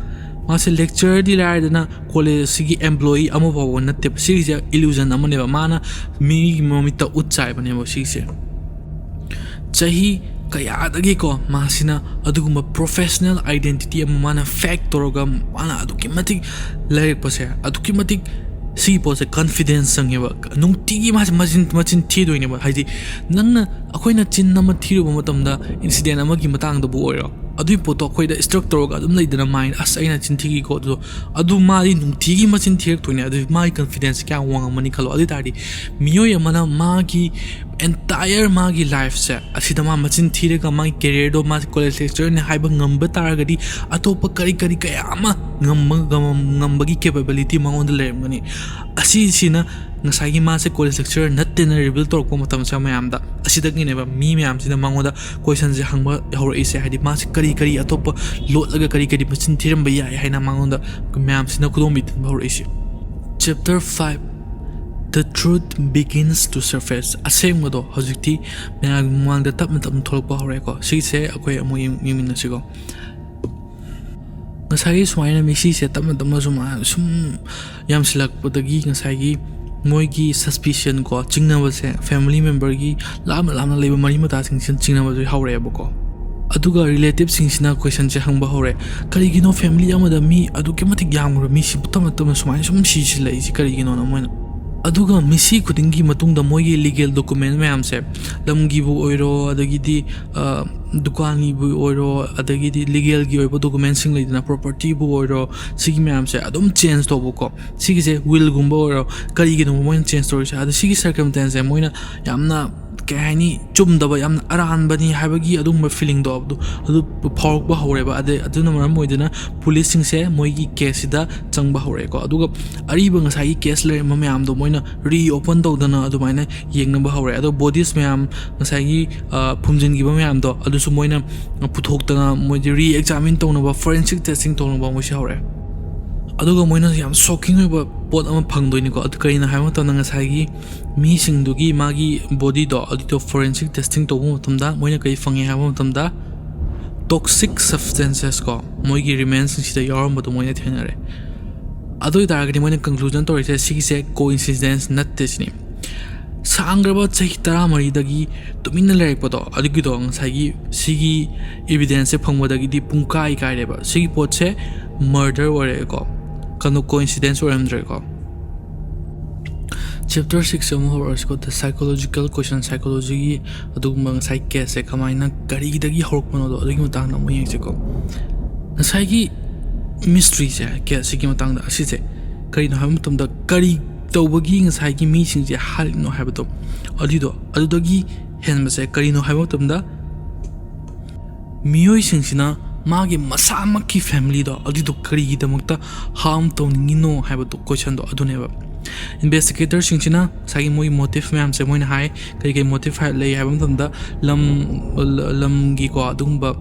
ꯃꯥꯁꯦ lecturerꯗꯤ ꯂꯥꯏꯔꯗꯅ ꯀꯣꯂꯦꯖꯁꯤꯒꯤ employee ꯑꯃ ꯐꯥꯎꯕ ꯅꯠꯇꯦꯕ꯫ ꯁꯤꯒꯤꯁꯦ illusion ꯑꯃꯅꯦꯕ, ꯃꯥꯅ ꯃꯤꯒꯤ ꯃꯃꯤꯠꯇ ꯎꯠ ꯆꯥꯏꯕꯅꯦꯕ ꯁꯤꯒꯤꯁꯦ꯫ ꯆꯍꯤ ꯀꯌꯥꯗꯒꯤꯀꯣ ꯃꯥꯁꯤꯅ ꯑꯗꯨꯒꯨꯝꯕ professional identity ꯑꯃ ꯃꯥꯅ fake ꯇꯧꯔꯒ ꯃꯥꯅ ꯑꯗꯨꯛꯀꯤ ꯃꯇꯤꯛ ꯂꯩꯔꯛꯄꯁꯦ, ꯑꯗꯨꯛꯀꯤ ꯃꯇꯤꯛ ꯁꯤꯒꯤ ꯄꯣꯠꯁꯦ confidence ꯆꯪꯉꯦꯕ꯫ ꯅꯨꯡꯇꯤꯒꯤ ꯃꯥꯁꯦ ꯃꯆꯤꯟ ꯃꯆꯤꯟ ꯊꯤꯗꯣꯏꯅꯦꯕ꯫ ꯍꯥꯏꯗꯤ ꯅꯪꯅ, ꯑꯩꯈꯣꯏꯅ ꯆꯤꯟ ꯑꯃ ꯊꯤꯔꯨꯕ ꯃꯇꯝꯗ incident ꯑꯃꯒꯤ ꯃꯇꯥꯡꯗꯕꯨ ꯑꯣꯏꯔꯣ, ꯑꯗꯨꯒꯤ ꯄꯣꯠꯇꯣ ꯑꯩꯈꯣꯏꯗ struck ꯇꯧꯔꯒ ꯑꯗꯨꯝ ꯂꯩꯗꯅ, mind, "ꯑꯁ, ꯑꯩꯅ ꯆꯤꯟ ꯊꯤꯈꯤꯀꯣ" ꯑꯗꯣ꯫ ꯑꯗꯨ ꯃꯥꯗꯤ ꯅꯨꯡꯇꯤꯒꯤ ꯃꯆꯤꯟ ꯊꯤꯔꯛꯇꯣꯏꯅꯦ꯫ ꯑꯗꯨ ꯃꯥꯒꯤ confidence ꯀꯌꯥ ꯋꯥꯡꯉꯝꯃꯅꯤ ꯈꯜꯂꯣ꯫ ꯑꯗꯨ ꯑꯣꯏ ꯇꯥꯔꯗꯤ ꯃꯤꯑꯣꯏ ꯑꯃꯅ ꯃꯥꯒꯤ entire ꯃꯥꯒꯤ lifeꯁꯦ ꯑꯁꯤꯗ ꯃꯥ ꯃꯆꯤꯟ ꯊꯤꯔꯒ ꯃꯥꯒꯤ careerꯗꯣ ꯃꯥ ꯀꯣꯂꯦꯖ lecturerꯅꯦ ꯍꯥꯏꯕ ꯉꯝꯕ ꯇꯥꯔꯒꯗꯤ ꯑꯇꯣꯞꯄ ꯀꯔꯤ ꯀꯔꯤ ꯀꯌꯥ ꯑꯃ ꯉꯝꯕ, ꯉꯝ-, ꯉꯝꯕꯒꯤ capability ꯃꯉꯣꯟꯗ ꯂꯩꯔꯝꯒꯅꯤ꯫ ꯑꯁꯤꯁꯤꯅ ꯉꯁꯥꯏꯒꯤ ꯃꯥꯁꯦ ꯀꯣꯂꯦꯖ lecturer ꯅꯠꯇꯦꯅ reveal ꯇꯧꯔꯛꯄ ꯃꯇꯝꯁꯦ ꯃꯌꯥꯝꯗ, ꯑꯁꯤꯗꯒꯤꯅꯦꯕ ꯃꯤ ꯃꯌꯥꯝꯁꯤꯅ ꯃꯉꯣꯟꯗ questionꯁꯦ ꯍꯪꯕ ꯍꯧꯔꯛꯏꯁꯦ꯫ ꯍꯥꯏꯗꯤ ꯃꯥꯁꯦ ꯀꯔꯤ ꯀꯔꯤ ꯑꯇꯣꯞꯄ ꯂꯣꯠꯂꯒ ꯀꯔꯤ ꯀꯔꯤ ꯃꯆꯤꯟ ꯊꯤꯔꯝꯕ ꯌꯥꯏ ꯍꯥꯏꯅ ꯃꯉꯣꯟꯗ ꯃꯌꯥꯝꯁꯤꯅ ꯈꯨꯗꯣꯝꯕꯤ ꯊꯤꯟꯕ ꯍꯧꯔꯛꯏꯁꯦ꯫ Chapter five, The Truth Begins to Surface꯫ ꯑꯁꯦꯡꯕꯗꯣ ꯍꯧꯖꯤꯛꯇꯤ ꯃꯌꯥꯝꯒꯤ ꯃꯃꯥꯡꯗ ꯇꯞꯅ ꯇꯞꯅ ꯊꯣꯛꯂꯛꯄ ꯍꯧꯔꯦꯀꯣ꯫ ꯁꯤꯁꯦ ꯑꯩꯈꯣꯏ ꯑꯃꯨꯛ ꯌꯦꯡ-, ꯌꯦꯡꯃꯤꯟꯅꯁꯤꯀꯣ꯫ ꯉꯁꯥꯏꯒꯤ ꯁꯨꯃꯥꯏꯅ ꯃꯤꯁꯤꯁꯦ ꯇꯞꯅ ꯇꯞꯅ ꯁꯨꯝ, ꯁꯨꯝ ꯌꯥꯝꯁꯤꯜꯂꯛꯄꯗꯒꯤ ꯉꯁꯥꯏꯒꯤ ꯃꯣꯏꯒꯤ suspicion ꯀꯣ, ꯆꯤꯡꯅꯕꯁꯦ family memberꯒꯤ ꯂꯥꯞꯅ ꯂꯥꯞꯅ ꯂꯩꯕ ꯃꯔꯤ ꯃꯇꯥꯁꯤꯡꯁꯤꯅ ꯆꯤꯡꯅꯕꯁꯨ ꯍꯧꯔꯛꯑꯦꯕꯀꯣ꯫ ꯑꯗꯨꯒ relative ꯁꯤꯡꯁꯤꯅ questionꯁꯦ ꯍꯪꯕ ꯍꯧꯔꯦ, "ꯀꯔꯤꯒꯤꯅꯣ family ꯑꯃꯗ ꯃꯤ ꯑꯗꯨꯛꯀꯤ ꯃꯇꯤꯛ ꯌꯥꯝꯈ꯭ꯔꯕ ꯃꯤꯁꯤ ꯇꯞꯅ ꯇꯞꯅ ꯁꯨꯃꯥꯏꯅ ꯁꯨꯝ ꯁꯤꯁꯤꯜꯂꯛꯏꯁꯤ ꯀꯔꯤꯒꯤꯅꯣꯅ?" ꯃꯣꯏꯅ꯫ ꯑꯗꯨꯒ ꯃꯤꯁꯤ ꯈꯨꯗꯤꯡꯒꯤ ꯃꯇꯨꯡꯗ ꯃꯣꯏꯒꯤ legal document ꯃꯌꯥꯝꯁꯦ, ꯂꯝꯒꯤꯕꯨ ꯑꯣꯏꯔꯣ, ꯑꯗꯒꯤꯗꯤ, ꯑ, ꯗꯨꯀꯥꯟꯒꯤꯕꯨ ꯑꯣꯏꯔꯣ, ꯑꯗꯒꯤꯗꯤ legalꯒꯤ ꯑꯣꯏꯕ documentꯁꯤꯡ ꯂꯩꯗꯅ, propertyꯕꯨ ꯑꯣꯏꯔꯣ, ꯁꯤꯒꯤ ꯃꯌꯥꯝꯁꯦ ꯑꯗꯨꯝ change ꯇꯧꯕꯀꯣ꯫ ꯁꯤꯒꯤꯁꯦ willꯒꯨꯝꯕ ꯑꯣꯏꯔꯣ, ꯀꯔꯤꯒꯤꯅꯣ ꯃꯣꯏꯅ change ꯇꯧꯔꯤꯁꯦ? ꯑꯗꯣ ꯁꯤꯒꯤ circumstanceꯁꯦ ꯃꯣꯏꯅ ꯌꯥꯝꯅ ꯀꯩ ꯍꯥꯏꯅꯤ, ꯆꯨꯝꯗꯕ, ꯌꯥꯝꯅ ꯑꯔꯥꯟꯕꯅꯤ ꯍꯥꯏꯕꯒꯤ ꯑꯗꯨꯒꯨꯝꯕ ꯐꯤꯂꯤꯡꯗꯣ ꯑꯗꯨ ꯑꯗꯨ ꯐꯥꯎꯔꯛꯄ ꯍꯧꯔꯦꯕ꯫ ꯑꯗꯩ ꯑꯗꯨꯅ ꯃꯔꯝ ꯑꯣꯏꯗꯨꯅ ꯄꯨꯂꯤꯁꯁꯤꯡꯁꯦ ꯃꯣꯏꯒꯤ ꯀꯦꯁꯁꯤꯗ ꯆꯪꯕ ꯍꯧꯔꯛꯑꯦꯀꯣ꯫ ꯑꯗꯨꯒ ꯑꯔꯤꯕ ꯉꯁꯥꯏꯒꯤ ꯀꯦꯁ ꯂꯩꯔꯝꯕ ꯃꯌꯥꯝꯗꯣ ꯃꯣꯏꯅ ꯔꯤ ꯑꯣꯄꯟ ꯇꯧꯗꯅ ꯑꯗꯨꯃꯥꯏꯅ ꯌꯦꯡꯅꯕ ꯍꯧꯔꯛꯑꯦ꯫ ꯑꯗꯣ ꯕꯣꯗꯤꯁ ꯃꯌꯥꯝ ꯉꯁꯥꯏꯒꯤ ꯐꯨꯝꯖꯤꯟꯈꯤꯕ ꯃꯌꯥꯝꯗꯣ ꯑꯗꯨꯁꯨ ꯃꯣꯏꯅ ꯄꯨꯊꯣꯛꯇꯅ ꯃꯣꯏꯗꯤ ꯔꯤ ꯑꯦꯛꯖꯥꯃꯤꯟ ꯇꯧꯅꯕ, ꯐꯣꯔꯦꯟꯁꯤꯛ ꯇꯦꯁꯇꯤꯡ ꯇꯧꯅꯕ ꯃꯣꯏꯁꯦ ꯍꯧꯔꯛꯑꯦ꯫ ꯑꯗꯨꯒ ꯃꯣꯏꯅ ꯌꯥꯝ ꯁꯣꯛꯀꯤꯡ ꯑꯣꯏꯕ ꯄꯣꯠ ꯑꯃ ꯐꯪꯗꯣꯏꯅꯤꯀꯣ꯫ ꯑꯗꯨ ꯀꯔꯤꯅꯣ ꯍꯥꯏꯕ ꯃꯇꯝꯗ ꯉꯁꯥꯏꯒꯤ ꯃꯤꯁꯤꯡꯗꯨꯒꯤ ꯃꯥꯒꯤ ꯕꯣꯗꯤꯗꯣ ꯑꯗꯨꯗꯣ ꯐꯣꯔꯦꯟꯁꯤꯛ ꯇꯦꯁꯇꯤꯡ ꯇꯧꯕ ꯃꯇꯝꯗ ꯃꯣꯏꯅ ꯀꯔꯤ ꯐꯪꯉꯦ ꯍꯥꯏꯕ ꯃꯇꯝꯗ ꯇꯣꯛꯁꯤꯛ ꯁꯕꯁꯇꯦꯟꯁꯦꯁ ꯀꯣ, ꯃꯣꯏꯒꯤ ꯔꯤꯃꯦꯟꯁꯤꯡꯁꯤꯗ ꯌꯥꯎꯔꯝꯕꯗꯣ ꯃꯣꯏꯅ ꯊꯦꯡꯅꯔꯦ꯫ ꯑꯗꯨ ꯑꯣꯏꯇꯥꯔꯒꯗꯤ ꯃꯣꯏꯅ ꯀꯟꯀ꯭ꯂꯨꯖꯟ ꯇꯧꯔꯤꯁꯦ ꯁꯤꯒꯤꯁꯦ ꯀꯣꯏꯟꯁꯤꯗꯦꯟꯁ ꯅꯠꯇꯦ ꯁꯤꯅꯤ꯫ ꯁꯥꯡꯈ꯭ꯔꯕ ꯆꯍꯤ ꯇꯔꯥꯃꯔꯤꯗꯒꯤ ꯇꯨꯃꯤꯟꯅ ꯂꯩꯔꯛꯄꯗꯣ ꯑꯗꯨꯒꯤꯗꯣ ꯉꯁꯥꯏꯒꯤ ꯁꯤꯒꯤ ꯏꯕꯤꯗꯦꯟꯁꯁꯦ ꯐꯪꯕꯗꯒꯤꯗꯤ ꯄꯨꯡꯀꯥꯏ ꯀꯥꯏꯔꯦꯕ꯫ ꯁꯤꯒꯤ ꯄꯣꯠꯁꯦ ꯃꯔꯗꯔ ꯑꯣꯏꯔꯛꯑꯦꯀꯣ, ꯀꯩꯅꯣ, ꯀꯣꯏꯟꯁꯤꯗꯦꯟꯁ ꯑꯣꯏꯔꯝꯗ꯭ꯔꯦꯀꯣ꯫ ꯆꯦꯞꯇꯔ ꯁꯤꯛꯁꯁꯦ ꯑꯃꯨꯛ ꯍꯧꯔꯛꯑꯁꯤꯀꯣ, ꯗ ꯁꯥꯏꯀꯣꯂꯣꯖꯤꯀꯦꯜ ꯀꯣꯏꯁꯟ, ꯁꯥꯏꯀꯣꯂꯣꯖꯤꯒꯤ ꯑꯗꯨꯒꯨꯝꯕ ꯉꯁꯥꯏ ꯀꯦꯁꯁꯦ ꯀꯃꯥꯏꯅ, ꯀꯔꯤꯗꯒꯤ ꯍꯧꯔꯛꯄꯅꯣꯗꯣ ꯑꯗꯨꯒꯤ ꯃꯇꯥꯡꯗ ꯑꯃꯨꯛ ꯌꯦꯡꯁꯤꯀꯣ꯫ ꯉꯁꯥꯏꯒꯤ ꯃꯤꯁꯇ꯭ꯔꯤꯁꯦ, ꯀꯦꯁꯁꯤꯒꯤ ꯃꯇꯥꯡꯗ ꯑꯁꯤꯁꯦ ꯀꯔꯤꯅꯣ ꯍꯥꯏꯕ ꯃꯇꯝꯗ, ꯀꯔꯤ ꯇꯧꯕꯒꯤ ꯉꯁꯥꯏꯒꯤ ꯃꯤꯁꯤꯡꯁꯦ ꯍꯥꯠꯂꯤꯅꯣ ꯍꯥꯏꯕꯗꯣ, ꯑꯗꯨꯏꯗꯣ, ꯑꯗꯨꯗꯒꯤ ꯍꯦꯟꯕꯁꯦ ꯀꯔꯤꯅꯣ ꯍꯥꯏꯕ ꯃꯇꯝꯗ, ꯃꯤꯑꯣꯏꯁꯤꯡꯁꯤꯅ ꯃꯥꯒꯤ ꯃꯁꯥꯃꯛꯀꯤ ꯐꯦꯃꯤꯂꯤꯗꯣ ꯑꯗꯨꯏꯗꯣ ꯀꯔꯤꯒꯤꯗꯃꯛꯇ ꯍꯥꯔꯝ ꯇꯧꯅꯤꯡꯉꯤꯅꯣ ꯍꯥꯏꯕꯗꯣ, ꯀꯣꯏꯁꯟꯗꯣ ꯑꯗꯨꯅꯦꯕ꯫ ꯏꯟꯚꯦꯁꯇꯤꯒꯦꯇꯔꯁꯤꯡꯁꯤꯅ ꯉꯁꯥꯏꯒꯤ ꯃꯣꯏꯒꯤ ꯃꯣꯇꯤꯐ ꯃꯌꯥꯝꯁꯦ ꯃꯣꯏꯅ ꯍꯥꯏ, ꯀꯔꯤ ꯀꯔꯤ ꯃꯣꯇꯤꯐ ꯂꯩ ꯍꯥꯏꯕ ꯃꯇꯝꯗ, ꯂꯝ, ꯂꯝꯒꯤꯀꯣ ꯑꯗꯨꯒꯨꯝꯕ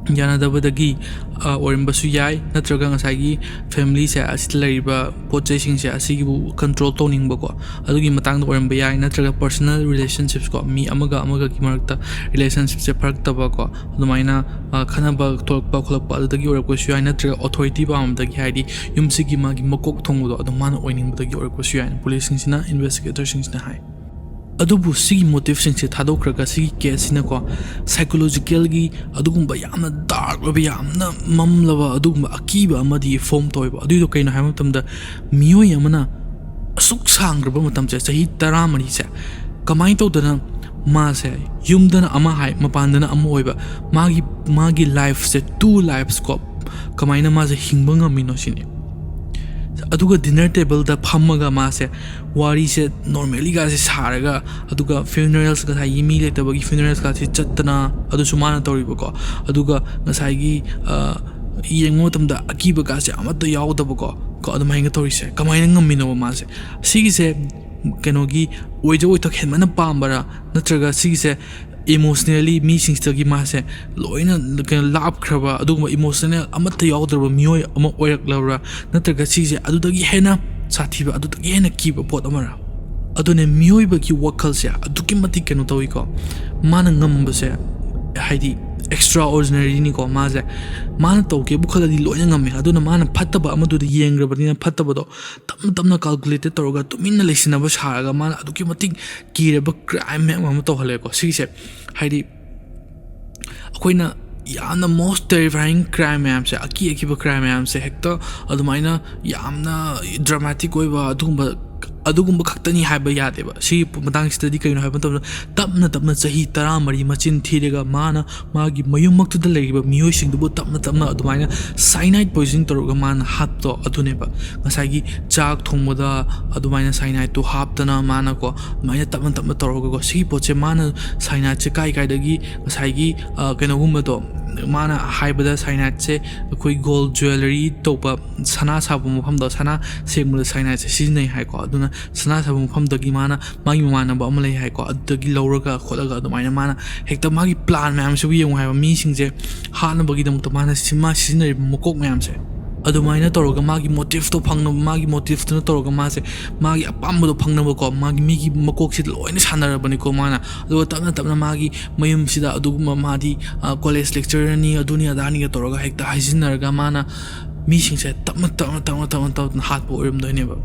ꯌꯥꯅꯗꯕꯗꯒꯤ, ꯑ, ꯑꯣꯏꯔꯝꯕꯁꯨ ꯌꯥꯏ, ꯅꯠꯇ꯭ꯔꯒ ꯉꯁꯥꯏꯒꯤ ꯐꯦꯃꯤꯂꯤꯁꯦ ꯑꯁꯤꯗ ꯂꯩꯔꯤꯕ ꯄꯣꯠ ꯆꯩꯁꯤꯡꯁꯦ ꯑꯁꯤꯒꯤꯕꯨ ꯀꯟꯇ꯭ꯔꯣꯜ ꯇꯧꯅꯤꯡꯕꯀꯣ, ꯑꯗꯨꯒꯤ ꯃꯇꯥꯡꯗ ꯑꯣꯏꯔꯝꯕ ꯌꯥꯏ, ꯅꯠꯇ꯭ꯔꯒ ꯄꯔꯁꯣꯅꯦꯜ ꯔꯤꯂꯦꯁꯟꯁꯤꯞꯁꯀꯣ, ꯃꯤ ꯑꯃꯒ ꯑꯃꯒꯒꯤ ꯃꯔꯛꯇ ꯔꯤꯂꯦꯁꯟꯁꯤꯞꯁꯦ ꯐꯔꯛꯇꯕꯀꯣ, ꯑꯗꯨꯃꯥꯏꯅ, ꯑ, ꯈꯠꯅꯕ ꯊꯣꯛꯂꯛꯄ ꯈꯣꯠꯂꯛꯄ ꯑꯗꯨꯗꯒꯤ ꯑꯣꯏꯔꯛꯄꯁꯨ ꯌꯥꯏ, ꯅꯠꯇ꯭ꯔꯒ ꯑꯣꯊꯣꯔꯤꯇꯤ ꯄꯥꯝꯕꯗꯒꯤ, ꯍꯥꯏꯗꯤ ꯌꯨꯝꯁꯤꯒꯤ ꯃꯥꯒꯤ ꯃꯀꯣꯛ ꯊꯣꯡꯕꯗꯣ ꯑꯗꯨ ꯃꯥꯅ ꯑꯣꯏꯅꯤꯡꯕꯗꯒꯤ ꯑꯣꯏꯔꯛꯄꯁꯨ ꯌꯥꯏ, ꯄꯨꯂꯤꯁꯁꯤꯡꯁꯤꯅ, ꯏꯟꯚꯦꯁꯇꯤꯒꯦꯇꯔꯁꯤꯡꯁꯤꯅ ꯍꯥꯏ꯫ ꯑꯗꯨꯕꯨ ꯁꯤꯒꯤ ꯃꯣꯇꯤꯐꯁꯤꯡꯁꯦ ꯊꯥꯗꯣꯛꯈ꯭ꯔꯒ ꯁꯤꯒꯤ ꯀꯦꯁꯁꯤꯅꯀꯣ ꯁꯥꯏꯀꯣꯂꯣꯖꯤꯀꯦꯜꯒꯤ ꯑꯗꯨꯒꯨꯝꯕ ꯌꯥꯝꯅ ꯗꯥꯔꯛ ꯑꯣꯏꯕ, ꯌꯥꯝꯅ ꯃꯝꯂꯕ ꯑꯗꯨꯒꯨꯝꯕ ꯑꯀꯤꯕ ꯑꯃꯗꯤ ꯐꯣꯝ ꯇꯧꯋꯦꯕ꯫ ꯑꯗꯨꯏꯗꯣ ꯀꯩꯅꯣ ꯍꯥꯏꯕ ꯃꯇꯝꯗ ꯃꯤꯑꯣꯏ ꯑꯃꯅ ꯑꯁꯨꯛ ꯁꯥꯡꯈ꯭ꯔꯕ ꯃꯇꯝꯁꯦ, ꯆꯍꯤ ꯇꯔꯥꯃꯔꯤꯁꯦ, ꯀꯃꯥꯏꯅ ꯇꯧꯗꯅ ꯃꯥꯁꯦ ꯌꯨꯝꯗꯅ ꯑꯃ ꯍꯥꯏ, ꯃꯄꯥꯟꯗꯅ ꯑꯃ ꯑꯣꯏꯕ, ꯃꯥꯒꯤ, ꯃꯥꯒꯤ ꯂꯥꯏꯐꯁꯦ, ꯇꯨ ꯂꯥꯏꯐꯁꯀꯣ, ꯀꯃꯥꯏꯅ ꯃꯥꯁꯦ ꯍꯤꯡꯕ ꯉꯝꯃꯤꯅꯣ ꯁꯤꯅꯤ꯫ ꯑꯗꯨꯒ dinner tableꯗ ꯐꯝꯃꯒ ꯃꯥꯁꯦ ꯋꯥꯔꯤꯁꯦ normallyꯒꯁꯦ ꯁꯥꯔꯒ, ꯑꯗꯨꯒ funerals, ꯉꯁꯥꯏꯒꯤ ꯃꯤ ꯂꯩꯇꯕꯒꯤ funeralsꯀꯁꯦ ꯆꯠꯇꯅ, ꯑꯗꯨꯁꯨ ꯃꯥꯅ ꯇꯧꯔꯤꯕꯀꯣ꯫ ꯑꯗꯨꯒ ꯉꯁꯥꯏꯒꯤ, ꯑ, ꯌꯦꯡꯕ ꯃꯇꯝꯗ ꯑꯀꯤꯕꯒꯁꯦ ꯑꯃꯠꯇ ꯌꯥꯎꯗꯕꯀꯣ꯫ ꯀꯣ, ꯑꯗꯨꯃꯥꯏꯅ ꯇꯧꯔꯤꯁꯦ ꯀꯃꯥꯏꯅ ꯉꯝꯃꯤꯅꯣꯕ ꯃꯥꯁꯦ? ꯁꯤꯒꯤꯁꯦ ꯀꯩꯅꯣꯒꯤ ꯑꯣꯏꯖ ꯑꯣꯏꯊꯣꯛ ꯍꯦꯟꯃꯟꯅ ꯄꯥꯝꯕꯔꯥ, ꯅꯠꯇ꯭ꯔꯒ ꯁꯤꯒꯤꯁꯦ emotionally ꯃꯤꯁꯤꯡꯁꯤꯗꯒꯤ ꯃꯥꯁꯦ ꯂꯣꯏꯅ ꯀꯩꯅꯣ ꯂꯥꯞꯈ꯭ꯔꯕ, ꯑꯗꯨꯒꯨꯝꯕ emotional ꯑꯃꯠꯇ ꯌꯥꯎꯗ꯭ꯔꯕ ꯃꯤꯑꯣꯏ ꯑꯃ ꯑꯣꯏꯔꯛꯂꯕ꯭ꯔꯥ? ꯅꯠꯇ꯭ꯔꯒ ꯁꯤꯁꯦ ꯑꯗꯨꯗꯒꯤ ꯍꯦꯟꯅ ꯁꯥꯊꯤꯕ, ꯑꯗꯨꯗꯒꯤ ꯍꯦꯟꯅ ꯀꯤꯕ ꯄꯣꯠ ꯑꯃꯔꯥ? ꯑꯗꯨꯅꯦ, ꯃꯤꯑꯣꯏꯕꯒꯤ ꯋꯥꯈꯜꯁꯦ ꯑꯗꯨꯛꯀꯤ ꯃꯇꯤꯛ ꯀꯩꯅꯣ ꯇꯧꯋꯤꯀꯣ꯫ ꯃꯥꯅ ꯉꯝꯕꯁꯦ, ꯍꯥꯏꯗꯤ, extraordinaryꯅꯤꯀꯣ꯫ ꯃꯥꯁꯦ, ꯃꯥꯅ ꯇꯧꯒꯦꯕꯨ ꯈꯜꯂꯗꯤ ꯂꯣꯏꯅ ꯉꯝꯃꯦ꯫ ꯑꯗꯨꯅ ꯃꯥꯅ ꯐꯠꯇꯕ ꯑꯃꯗꯨꯗ ꯌꯦꯡꯈ꯭ꯔꯕꯅꯤꯅ, ꯐꯠꯇꯕꯗꯣ ꯇꯞꯅ ꯇꯞꯅ calculated ꯇꯧꯔꯒ, ꯇꯨꯃꯤꯟꯅ ꯂꯩꯁꯤꯟꯅꯕ ꯁꯥꯔꯒ, ꯃꯥꯅ ꯑꯗꯨꯛꯀꯤ ꯃꯇꯤꯛ ꯀꯤꯔꯕ crime ꯃꯌꯥꯝ ꯑꯃ ꯇꯧꯍꯜꯂꯦꯀꯣ꯫ ꯁꯤꯒꯤꯁꯦ, ꯍꯥꯏꯗꯤ, ꯑꯩꯈꯣꯏꯅ ꯌꯥꯝꯅ most terrifying crime ꯃꯌꯥꯝꯁꯦ, ꯑꯀꯤ ꯑꯀꯤꯕ crime ꯃꯌꯥꯝꯁꯦ ꯍꯦꯛꯇ ꯑꯗꯨꯃꯥꯏꯅ ꯌꯥꯝꯅ dramatic ꯑꯣꯏꯕ ꯑꯗꯨꯒꯨꯝꯕ, ꯑꯗꯨꯒꯨꯝꯕ ꯈꯛꯇꯅꯤ ꯍꯥꯏꯕ ꯌꯥꯗꯦꯕ꯫ ꯁꯤꯒꯤ ꯃꯇꯥꯡꯁꯤꯗꯗꯤ ꯀꯩꯅꯣ ꯍꯥꯏꯕ ꯃꯇꯝꯗ, ꯇꯞꯅ ꯇꯞꯅ ꯆꯍꯤ ꯇꯔꯥꯃꯔꯤ ꯃꯆꯤꯟ ꯊꯤꯔꯒ ꯃꯥꯅ ꯃꯥꯒꯤ ꯃꯌꯨꯝꯃꯛꯇꯨꯗ ꯂꯩꯔꯤꯕ ꯃꯤꯑꯣꯏꯁꯤꯡꯗꯨꯕꯨ ꯇꯞꯅ ꯇꯞꯅ ꯑꯗꯨꯃꯥꯏꯅ cyanide poison ꯇꯧꯔꯒ ꯃꯥꯅ ꯍꯥꯠꯄꯗꯣ, ꯑꯗꯨꯅꯦꯕ꯫ ꯉꯁꯥꯏꯒꯤ ꯆꯥꯛ ꯊꯣꯡꯕꯗ ꯑꯗꯨꯃꯥꯏꯅ cyanide ꯇꯨ ꯍꯥꯞꯇꯅ ꯃꯥꯅꯀꯣ, ꯑꯗꯨꯃꯥꯏꯅ ꯇꯞꯅ ꯇꯞꯅ ꯇꯧꯔꯒꯀꯣ, ꯁꯤꯒꯤ ꯄꯣꯠꯁꯦ ꯃꯥꯅ cyanideꯁꯦ ꯀꯥꯏ ꯀꯥꯏꯗꯒꯤ, ꯉꯁꯥꯏꯒꯤ, ꯑ, ꯀꯩꯅꯣꯒꯨꯝꯕꯗꯣ, ꯃꯥꯅ ꯍꯥꯏꯕꯗ cyanideꯁꯦ ꯑꯩꯈꯣꯏ gold jewellery ꯇꯧꯕ, ꯁꯅꯥ ꯁꯥꯕ ꯃꯐꯝꯗꯣ, ꯁꯅꯥ ꯁꯦꯡꯕꯗ cyanideꯁꯦ ꯁꯤꯖꯤꯟꯅꯩ ꯍꯥꯏꯀꯣ꯫ ꯑꯗꯨꯅ ꯁꯅꯥ ꯁꯥꯕ ꯃꯐꯝꯗꯒꯤ ꯃꯥꯅ, ꯃꯥꯒꯤ ꯃꯃꯥꯟꯅꯕ ꯑꯃ ꯂꯩ ꯍꯥꯏꯀꯣ, ꯑꯗꯨꯗꯒꯤ ꯂꯧꯔꯒ ꯈꯣꯠꯂꯒ ꯑꯗꯨꯃꯥꯏꯅ ꯃꯥꯅ ꯍꯦꯛꯇ ꯃꯥꯒꯤ plan ꯃꯌꯥꯝꯁꯤꯕꯨ ꯌꯦꯡꯉꯨ ꯍꯥꯏꯕ, ꯃꯤꯁꯤꯡꯁꯦ ꯍꯥꯠꯅꯕꯒꯤꯗꯃꯛꯇ ꯃꯥꯅ ꯁꯤ-, ꯃꯥ ꯁꯤꯖꯤꯟꯅꯔꯤꯕ ꯃꯀꯣꯛ ꯃꯌꯥꯝꯁꯦ꯫ ꯑꯗꯨꯃꯥꯏꯅ ꯇꯧꯔꯒ ꯃꯥꯒꯤ motiveꯇꯣ ꯐꯪꯅꯕ, ꯃꯥꯒꯤ motiveꯇꯨꯅ ꯇꯧꯔꯒ ꯃꯥꯁꯦ ꯃꯥꯒꯤ ꯑꯄꯥꯝꯕꯗꯣ ꯐꯪꯅꯕꯀꯣ, ꯃꯥꯒꯤ, ꯃꯤꯒꯤ ꯃꯀꯣꯛꯁꯤꯗ ꯂꯣꯏꯅ ꯁꯥꯟꯅꯔꯕꯅꯤꯀꯣ ꯃꯥꯅ꯫ ꯑꯗꯨꯒ ꯇꯞꯅ ꯇꯞꯅ ꯃꯥꯒꯤ ꯃꯌꯨꯝꯁꯤꯗ ꯑꯗꯨꯒꯨꯝꯕ ꯃꯥꯗꯤ, ꯑ, college lecturerꯅꯤ, ꯑꯗꯨꯅꯤ ꯑꯗꯥꯅꯤꯒ ꯇꯧꯔꯒ ꯍꯦꯛꯇ ꯍꯥꯏꯖꯤꯟꯅꯔꯒ ꯃꯥꯅ ꯃꯤꯁꯤꯡꯁꯦ ꯇꯞꯅ ꯇꯞꯅ, ꯇꯞꯅ, ꯇꯞꯅ, ꯇꯞꯅ ꯍꯥꯠꯄ ꯑꯣꯏꯔꯝꯗꯣꯏꯅꯦꯕ꯫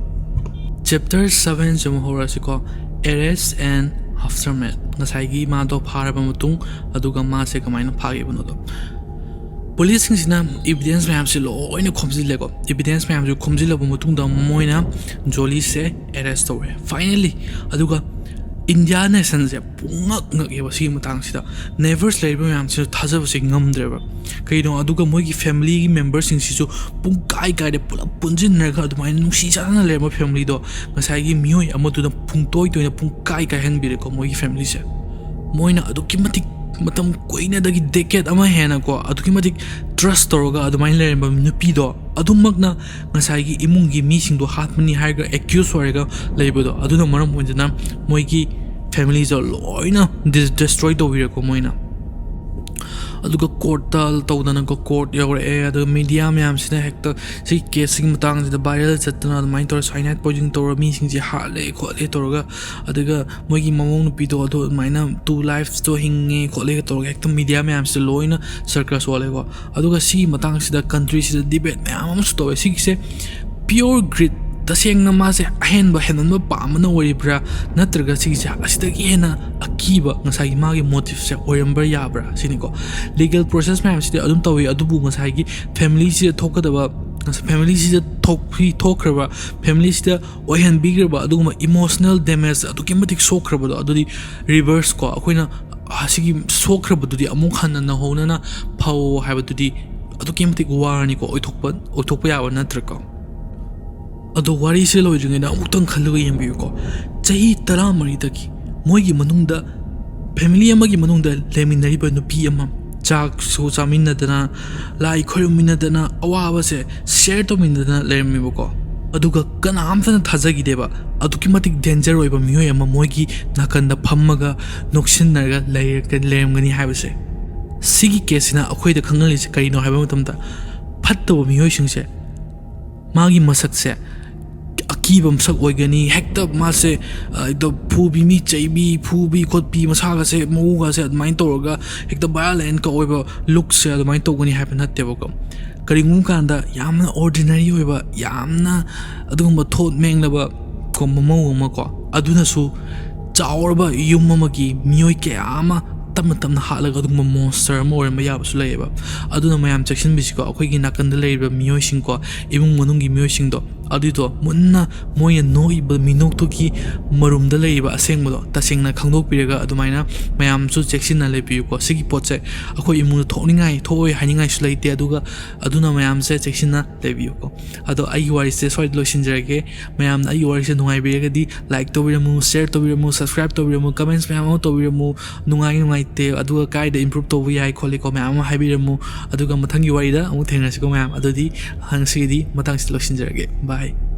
Chapter sevenꯁꯦ ꯑꯃꯨꯛ ꯍꯧꯔꯛꯑꯁꯤꯀꯣ, Arrest and Aftermath꯫ ꯉꯁꯥꯏꯒꯤ ꯃꯥꯗꯣ ꯐꯥꯔꯕ ꯃꯇꯨꯡ, ꯑꯗꯨꯒ ꯃꯥꯁꯦ ꯀꯃꯥꯏꯅ ꯐꯥꯈꯤꯕꯅꯣꯗꯣ꯫ Policeꯁꯤꯡꯁꯤꯅ evidence ꯃꯌꯥꯝꯁꯦ ꯂꯣꯏꯅ ꯈꯣꯝꯖꯤꯜꯂꯦꯀꯣ꯫ Evidence ꯃꯌꯥꯝꯁꯦ ꯈꯣꯝꯖꯤꯜꯂꯕ ꯃꯇꯨꯡꯗ ꯃꯣꯏꯅ Jollyꯁꯦ arrest ꯇꯧꯔꯦ, finally꯫ ꯑꯗꯨꯒ ꯏꯟꯗꯤꯌꯥ ꯅꯦꯁꯟꯁꯦ ꯄꯨꯡꯉꯛ ꯉꯛꯑꯦꯕ ꯁꯤꯒꯤ ꯃꯇꯥꯡꯁꯤꯗ꯫ ꯅꯦꯕꯔꯁ ꯂꯩꯔꯤꯕ ꯃꯌꯥꯝꯁꯤꯅ ꯊꯥꯖꯕꯁꯦ ꯉꯝꯗ꯭ꯔꯦꯕ꯫ ꯀꯩꯅꯣ? ꯑꯗꯨꯒ ꯃꯣꯏꯒꯤ ꯐꯦꯃꯤꯂꯤꯒꯤ ꯃꯦꯝꯕꯔꯁꯤꯡꯁꯤꯁꯨ ꯄꯨꯡ ꯀꯥꯏ ꯀꯥꯏꯗ ꯄꯨꯂꯞ ꯄꯨꯟꯁꯤꯟꯅꯔꯒ ꯑꯗꯨꯃꯥꯏꯅ ꯅꯨꯡꯁꯤ ꯆꯥꯟꯅꯅ ꯂꯩꯔꯝꯕ ꯐꯦꯃꯤꯂꯤꯗꯣ ꯉꯁꯥꯏꯒꯤ ꯃꯤꯑꯣꯏ ꯑꯃꯗꯨꯅ ꯄꯨꯡꯇꯣꯏ ꯇꯣꯏꯅ ꯄꯨꯡ ꯀꯥꯏ ꯀꯥꯏꯍꯟꯕꯤꯔꯦꯀꯣ ꯃꯣꯏꯒꯤ ꯐꯦꯃꯤꯂꯤꯁꯦ꯫ ꯃꯣꯏꯅ ꯑꯗꯨꯛꯀꯤ ꯃꯇꯤꯛ ꯃꯇꯝ ꯀꯨꯏꯅꯗꯒꯤ, ꯗꯦꯀꯦꯠ ꯑꯃ ꯍꯦꯟꯅꯀꯣ, ꯑꯗꯨꯛꯀꯤ ꯃꯇꯤꯛ ꯇ꯭ꯔꯁ ꯇꯧꯔꯒ ꯑꯗꯨꯃꯥꯏꯅ ꯂꯩꯔꯝꯕ ꯅꯨꯄꯤꯗꯣ ꯑꯗꯨꯃꯛꯅ ꯉꯁꯥꯏꯒꯤ ꯏꯃꯨꯡꯒꯤ ꯃꯤꯁꯤꯡꯗꯣ ꯍꯥꯠꯄꯅꯤ ꯍꯥꯏꯔꯒ ꯑꯦꯀ꯭ꯌꯨꯁ ꯑꯣꯏꯔꯒ ꯂꯩꯕꯗꯣ, ꯑꯗꯨꯅ ꯃꯔꯝ ꯑꯣꯏꯗꯨꯅ ꯃꯣꯏꯒꯤ ꯐꯦꯃꯤꯂꯤꯁꯦ ꯂꯣꯏꯅ ꯗꯤꯁꯇ꯭ꯔꯣꯏ ꯇꯧꯕꯤꯔꯦꯀꯣ ꯃꯣꯏꯅ꯫ ꯑꯗꯨꯒ ꯀꯣꯔꯠꯇ ꯇꯧꯗꯅꯀꯣ, ꯀꯣꯔꯠ ꯌꯧꯔꯛꯑꯦ꯫ ꯑꯗꯨꯒ ꯃꯤꯗꯤꯌꯥ ꯃꯌꯥꯝꯁꯤꯅ ꯍꯦꯛꯇ ꯁꯤ ꯀꯦꯁꯁꯤꯒꯤ ꯃꯇꯥꯡꯁꯤꯗ ꯚꯥꯏꯔꯦꯜ ꯆꯠꯇꯅ ꯑꯗꯨꯃꯥꯏꯅ ꯇꯧꯔ ꯁꯥꯏꯅꯥꯏꯠ ꯄꯣꯏꯖꯅꯤꯡ ꯇꯧꯔ ꯃꯤꯁꯤꯡꯁꯦ ꯍꯥꯠꯂꯦ ꯈꯣꯠꯂꯦ ꯇꯧꯔꯒ, ꯑꯗꯨꯒ ꯃꯣꯏꯒꯤ ꯃꯃꯧ ꯅꯨꯄꯤꯗꯣ ꯑꯗꯣ ꯑꯗꯨꯃꯥꯏꯅ ꯇꯨ ꯂꯥꯏꯐꯇꯣ ꯍꯤꯡꯉꯦ ꯈꯣꯠꯂꯦ ꯇꯧꯔꯒ ꯍꯦꯛꯇ ꯃꯤꯗꯤꯌꯥ ꯃꯌꯥꯝꯁꯤꯗ ꯂꯣꯏꯅ ꯁꯔꯀꯁ ꯑꯣꯜꯂꯦꯀꯣ꯫ ꯑꯗꯨꯒ ꯁꯤꯒꯤ ꯃꯇꯥꯡꯁꯤꯗ ꯀꯟꯇ꯭ꯔꯤꯁꯤꯗ ꯗꯤꯕꯦꯠ ꯃꯌꯥꯝ ꯑꯃꯁꯨ ꯇꯧꯋꯦ꯫ ꯁꯤꯒꯤꯁꯦ ꯄꯤꯌꯣꯔ ꯒ꯭ꯔꯤꯠ, ꯇꯁꯦꯡꯅ ꯃꯥꯁꯦ ꯑꯍꯦꯟꯕ ꯍꯦꯟꯃꯟꯕ ꯄꯥꯝꯕꯅ ꯑꯣꯏꯔꯤꯕ꯭ꯔꯥ, ꯅꯠꯇ꯭ꯔꯒ ꯁꯤꯒꯤꯁꯦ ꯑꯁꯤꯗꯒꯤ ꯍꯦꯟꯅ ꯑꯀꯤꯕ ꯉꯁꯥꯏꯒꯤ ꯃꯥꯒꯤ ꯃꯣꯇꯤꯞꯁꯦ ꯑꯣꯏꯔꯝꯕ ꯌꯥꯕ꯭ꯔꯥ ꯁꯤꯅꯤꯀꯣ꯫ ꯂꯤꯒꯦꯜ ꯄ꯭ꯔꯣꯁꯦꯁ ꯃꯌꯥꯝꯁꯤꯗꯤ ꯑꯗꯨꯝ ꯇꯧꯋꯤ, ꯑꯗꯨꯕꯨ ꯉꯁꯥꯏꯒꯤ ꯐꯦꯃꯤꯂꯤꯁꯤꯗ ꯊꯣꯛꯀꯗꯕ, ꯐꯦꯃꯤꯂꯤꯁꯤꯗ ꯊꯣꯛꯈ꯭ꯔꯕ, ꯐꯦꯃꯤꯂꯤꯁꯤꯗ ꯑꯣꯏꯍꯟꯕꯤꯈ꯭ꯔꯕ ꯑꯗꯨꯒꯨꯝꯕ ꯏꯃꯣꯁꯅꯦꯜ ꯗꯦꯃꯦꯖ ꯑꯗꯨꯛꯀꯤ ꯃꯇꯤꯛ ꯁꯣꯛꯈ꯭ꯔꯕꯗꯣ, ꯑꯗꯨꯗꯤ ꯔꯤꯚꯔꯁ ꯀꯣ, ꯑꯩꯈꯣꯏꯅ ꯑꯁꯤꯒꯤ ꯁꯣꯛꯈ꯭ꯔꯕꯗꯨꯗꯤ ꯑꯃꯨꯛ ꯍꯟꯅ ꯅꯧꯍꯧꯅꯅ ꯐꯧ ꯍꯥꯏꯕꯗꯨꯗꯤ ꯑꯗꯨꯛꯀꯤ ꯃꯇꯤꯛ ꯋꯥꯔꯅꯤꯀꯣ, ꯑꯣꯏꯊꯣꯛꯄ, ꯑꯣꯏꯊꯣꯛꯄ ꯌꯥꯕ ꯅꯠꯇ꯭ꯔꯦꯀꯣ꯫ ꯑꯗꯣ ꯋꯥꯔꯤꯁꯦ ꯂꯣꯏꯗ꯭ꯔꯤꯉꯩꯗ ꯑꯃꯨꯛꯇꯪ ꯈꯜꯂꯒ ꯌꯦꯡꯕꯤꯌꯨꯀꯣ꯫ ꯆꯍꯤ ꯇꯔꯥꯃꯔꯤꯗꯒꯤ ꯃꯣꯏꯒꯤ ꯃꯅꯨꯡꯗ, ꯐꯦꯃꯤꯂꯤ ꯑꯃꯒꯤ ꯃꯅꯨꯡꯗ ꯂꯩꯃꯤꯟꯅꯔꯤꯕ ꯅꯨꯄꯤ ꯑꯃ, ꯆꯥꯛꯁꯨ ꯆꯥꯃꯤꯟꯅꯗꯅ, ꯂꯥꯏ ꯈꯣꯏꯔꯨꯝꯃꯤꯟꯅꯗꯅ, ꯑꯋꯥꯕꯁꯦ ꯁꯤꯌꯔ ꯇꯧꯃꯤꯟꯅꯗꯅ ꯂꯩꯔꯝꯃꯦꯕꯀꯣ꯫ ꯑꯗꯨꯒ ꯀꯅꯥꯝꯇꯅ ꯊꯥꯖꯈꯤꯗꯦꯕ ꯑꯗꯨꯛꯀꯤ ꯃꯇꯤꯛ ꯗꯦꯟꯖꯔ ꯑꯣꯏꯕ ꯃꯤꯑꯣꯏ ꯑꯃ ꯃꯣꯏꯒꯤ ꯅꯥꯀꯟꯗ ꯐꯝꯃꯒ ꯅꯣꯛꯁꯤꯟꯅꯔꯒ ꯂꯩꯔꯒ-, ꯂꯩꯔꯝꯒꯅꯤ ꯍꯥꯏꯕꯁꯦ꯫ ꯁꯤꯒꯤ ꯀꯦꯁꯁꯤꯅ ꯑꯩꯈꯣꯏꯗ ꯈꯪꯍꯜꯂꯤꯁꯦ ꯀꯔꯤꯅꯣ ꯍꯥꯏꯕ ꯃꯇꯝꯗ, ꯐꯠꯇꯕ ꯃꯤꯑꯣꯏꯁꯤꯡꯁꯦ ꯃꯥꯒꯤ ꯃꯁꯛꯁꯦ ꯑꯀꯤꯕ ꯃꯁꯛ ꯑꯣꯏꯒꯅꯤ꯫ ꯍꯦꯛꯇ ꯃꯥꯁꯦ, ꯑ, ꯍꯦꯛꯇ ꯐꯨꯕꯤ, ꯃꯤ ꯆꯩꯕꯤ, ꯐꯨꯕꯤ ꯈꯣꯠꯄꯤ, ꯃꯁꯥꯒꯁꯦ, ꯃꯎꯒꯁꯦ ꯑꯗꯨꯃꯥꯏꯅ ꯇꯧꯔꯒ ꯍꯦꯛꯇ ꯚꯥꯏꯑꯣꯂꯦꯟꯀ ꯑꯣꯏꯕ ꯂꯨꯛꯁꯦ ꯑꯗꯨꯃꯥꯏꯅ ꯇꯧꯒꯅꯤ ꯍꯥꯏꯕ ꯅꯠꯇꯦꯕꯀꯣ꯫ ꯀꯔꯤꯒꯨꯝꯕ ꯀꯥꯟꯗ ꯌꯥꯝꯅ ꯑꯣꯔꯗꯤꯅꯔꯤ ꯑꯣꯏꯕ, ꯌꯥꯝꯅ ꯑꯗꯨꯒꯨꯝꯕ ꯊꯣꯠ ꯃꯦꯡꯂꯕ ꯀꯣ, ꯃꯃꯧ ꯑꯃ ꯀꯣ, ꯑꯗꯨꯅꯁꯨ ꯆꯥꯎꯔꯕ ꯌꯨꯝ ꯑꯃꯒꯤ ꯃꯤꯑꯣꯏ ꯀꯌꯥ ꯑꯃ ꯇꯞꯅ ꯇꯞꯅ ꯍꯥꯠꯂꯒ ꯑꯗꯨꯒꯨꯝꯕ ꯃꯣꯟꯁꯇꯔ ꯑꯃ ꯑꯣꯏꯔꯝꯕ ꯌꯥꯕꯁꯨ ꯂꯩꯌꯦꯕ꯫ ꯑꯗꯨꯅ ꯃꯌꯥꯝ ꯆꯦꯛꯁꯤꯟꯕꯤꯁꯤꯀꯣ, ꯑꯩꯈꯣꯏꯒꯤ ꯅꯥꯀꯟꯗ ꯂꯩꯔꯤꯕ ꯃꯤꯑꯣꯏꯁꯤꯡꯀꯣ, ꯏꯃꯨꯡ ꯃꯅꯨꯡꯒꯤ ꯃꯤꯑꯣꯏꯁꯤꯡꯗꯣ, ꯑꯗꯨꯏꯗꯣ ꯃꯨꯟꯅ ꯃꯣꯏꯅ ꯅꯣꯛꯏꯕ ꯃꯤꯅꯣꯛꯇꯨꯒꯤ ꯃꯔꯨꯝꯗ ꯂꯩꯔꯤꯕ ꯑꯁꯦꯡꯕꯗꯣ ꯇꯁꯦꯡꯅ ꯈꯪꯗꯣꯛꯄꯤꯔꯒ ꯑꯗꯨꯃꯥꯏꯅ ꯃꯌꯥꯝꯁꯨ ꯆꯦꯛꯁꯤꯟꯅ ꯂꯩꯕꯤꯌꯨꯀꯣ꯫ ꯁꯤꯒꯤ ꯄꯣꯠꯁꯦ ꯑꯩꯈꯣꯏ ꯏꯃꯨꯡꯗ ꯊꯣꯛꯅꯤꯡꯉꯥꯏ, ꯊꯣꯛꯑꯣꯏ ꯍꯥꯏꯅꯤꯡꯉꯥꯏꯁꯨ ꯂꯩꯇꯦ꯫ ꯑꯗꯨꯒ ꯑꯗꯨꯅ ꯃꯌꯥꯝꯁꯦ ꯆꯦꯛꯁꯤꯟꯅ ꯂꯩꯕꯤꯌꯨꯀꯣ꯫ ꯑꯗꯣ ꯑꯩꯒꯤ ꯋꯥꯔꯤꯁꯦ ꯁ꯭ꯋꯥꯏꯗ ꯂꯣꯏꯁꯤꯟꯖꯔꯒꯦ꯫ ꯃꯌꯥꯝꯅ ꯑꯩꯒꯤ ꯋꯥꯔꯤꯁꯦ ꯅꯨꯡꯉꯥꯏꯕꯤꯔꯒꯗꯤ like ꯇꯧꯕꯤꯔꯝꯃꯨ, share ꯇꯧꯕꯤꯔꯝꯃꯨ, subscribe ꯇꯧꯕꯤꯔꯝꯃꯨ, comments ꯃꯌꯥꯝ ꯑꯃ ꯇꯧꯕꯤꯔꯝꯃꯨ꯫ ꯅꯨꯡꯉꯥꯏ ꯅꯨꯡꯉꯥꯏꯇꯦ, ꯑꯗꯨꯒ ꯀꯥꯏꯗ improve ꯇꯧꯕ ꯌꯥꯏ ꯈꯣꯠꯂꯤꯀꯣ ꯃꯌꯥꯝ ꯑꯃ ꯍꯥꯏꯕꯤꯔꯝꯃꯨ꯫ ꯑꯗꯨꯒ ꯃꯊꯪꯒꯤ ꯋꯥꯔꯤꯗ ꯑꯃꯨꯛ ꯊꯦꯡꯅꯔꯁꯤꯀꯣ ꯃꯌꯥꯝ꯫ ꯑꯗꯨꯗꯤ ꯉꯁꯤꯒꯤꯗꯤ ꯃꯇꯥꯡꯁꯤꯗ ꯂꯣꯏꯁꯤꯟꯖꯔꯒꯦ꯫ Bye꯫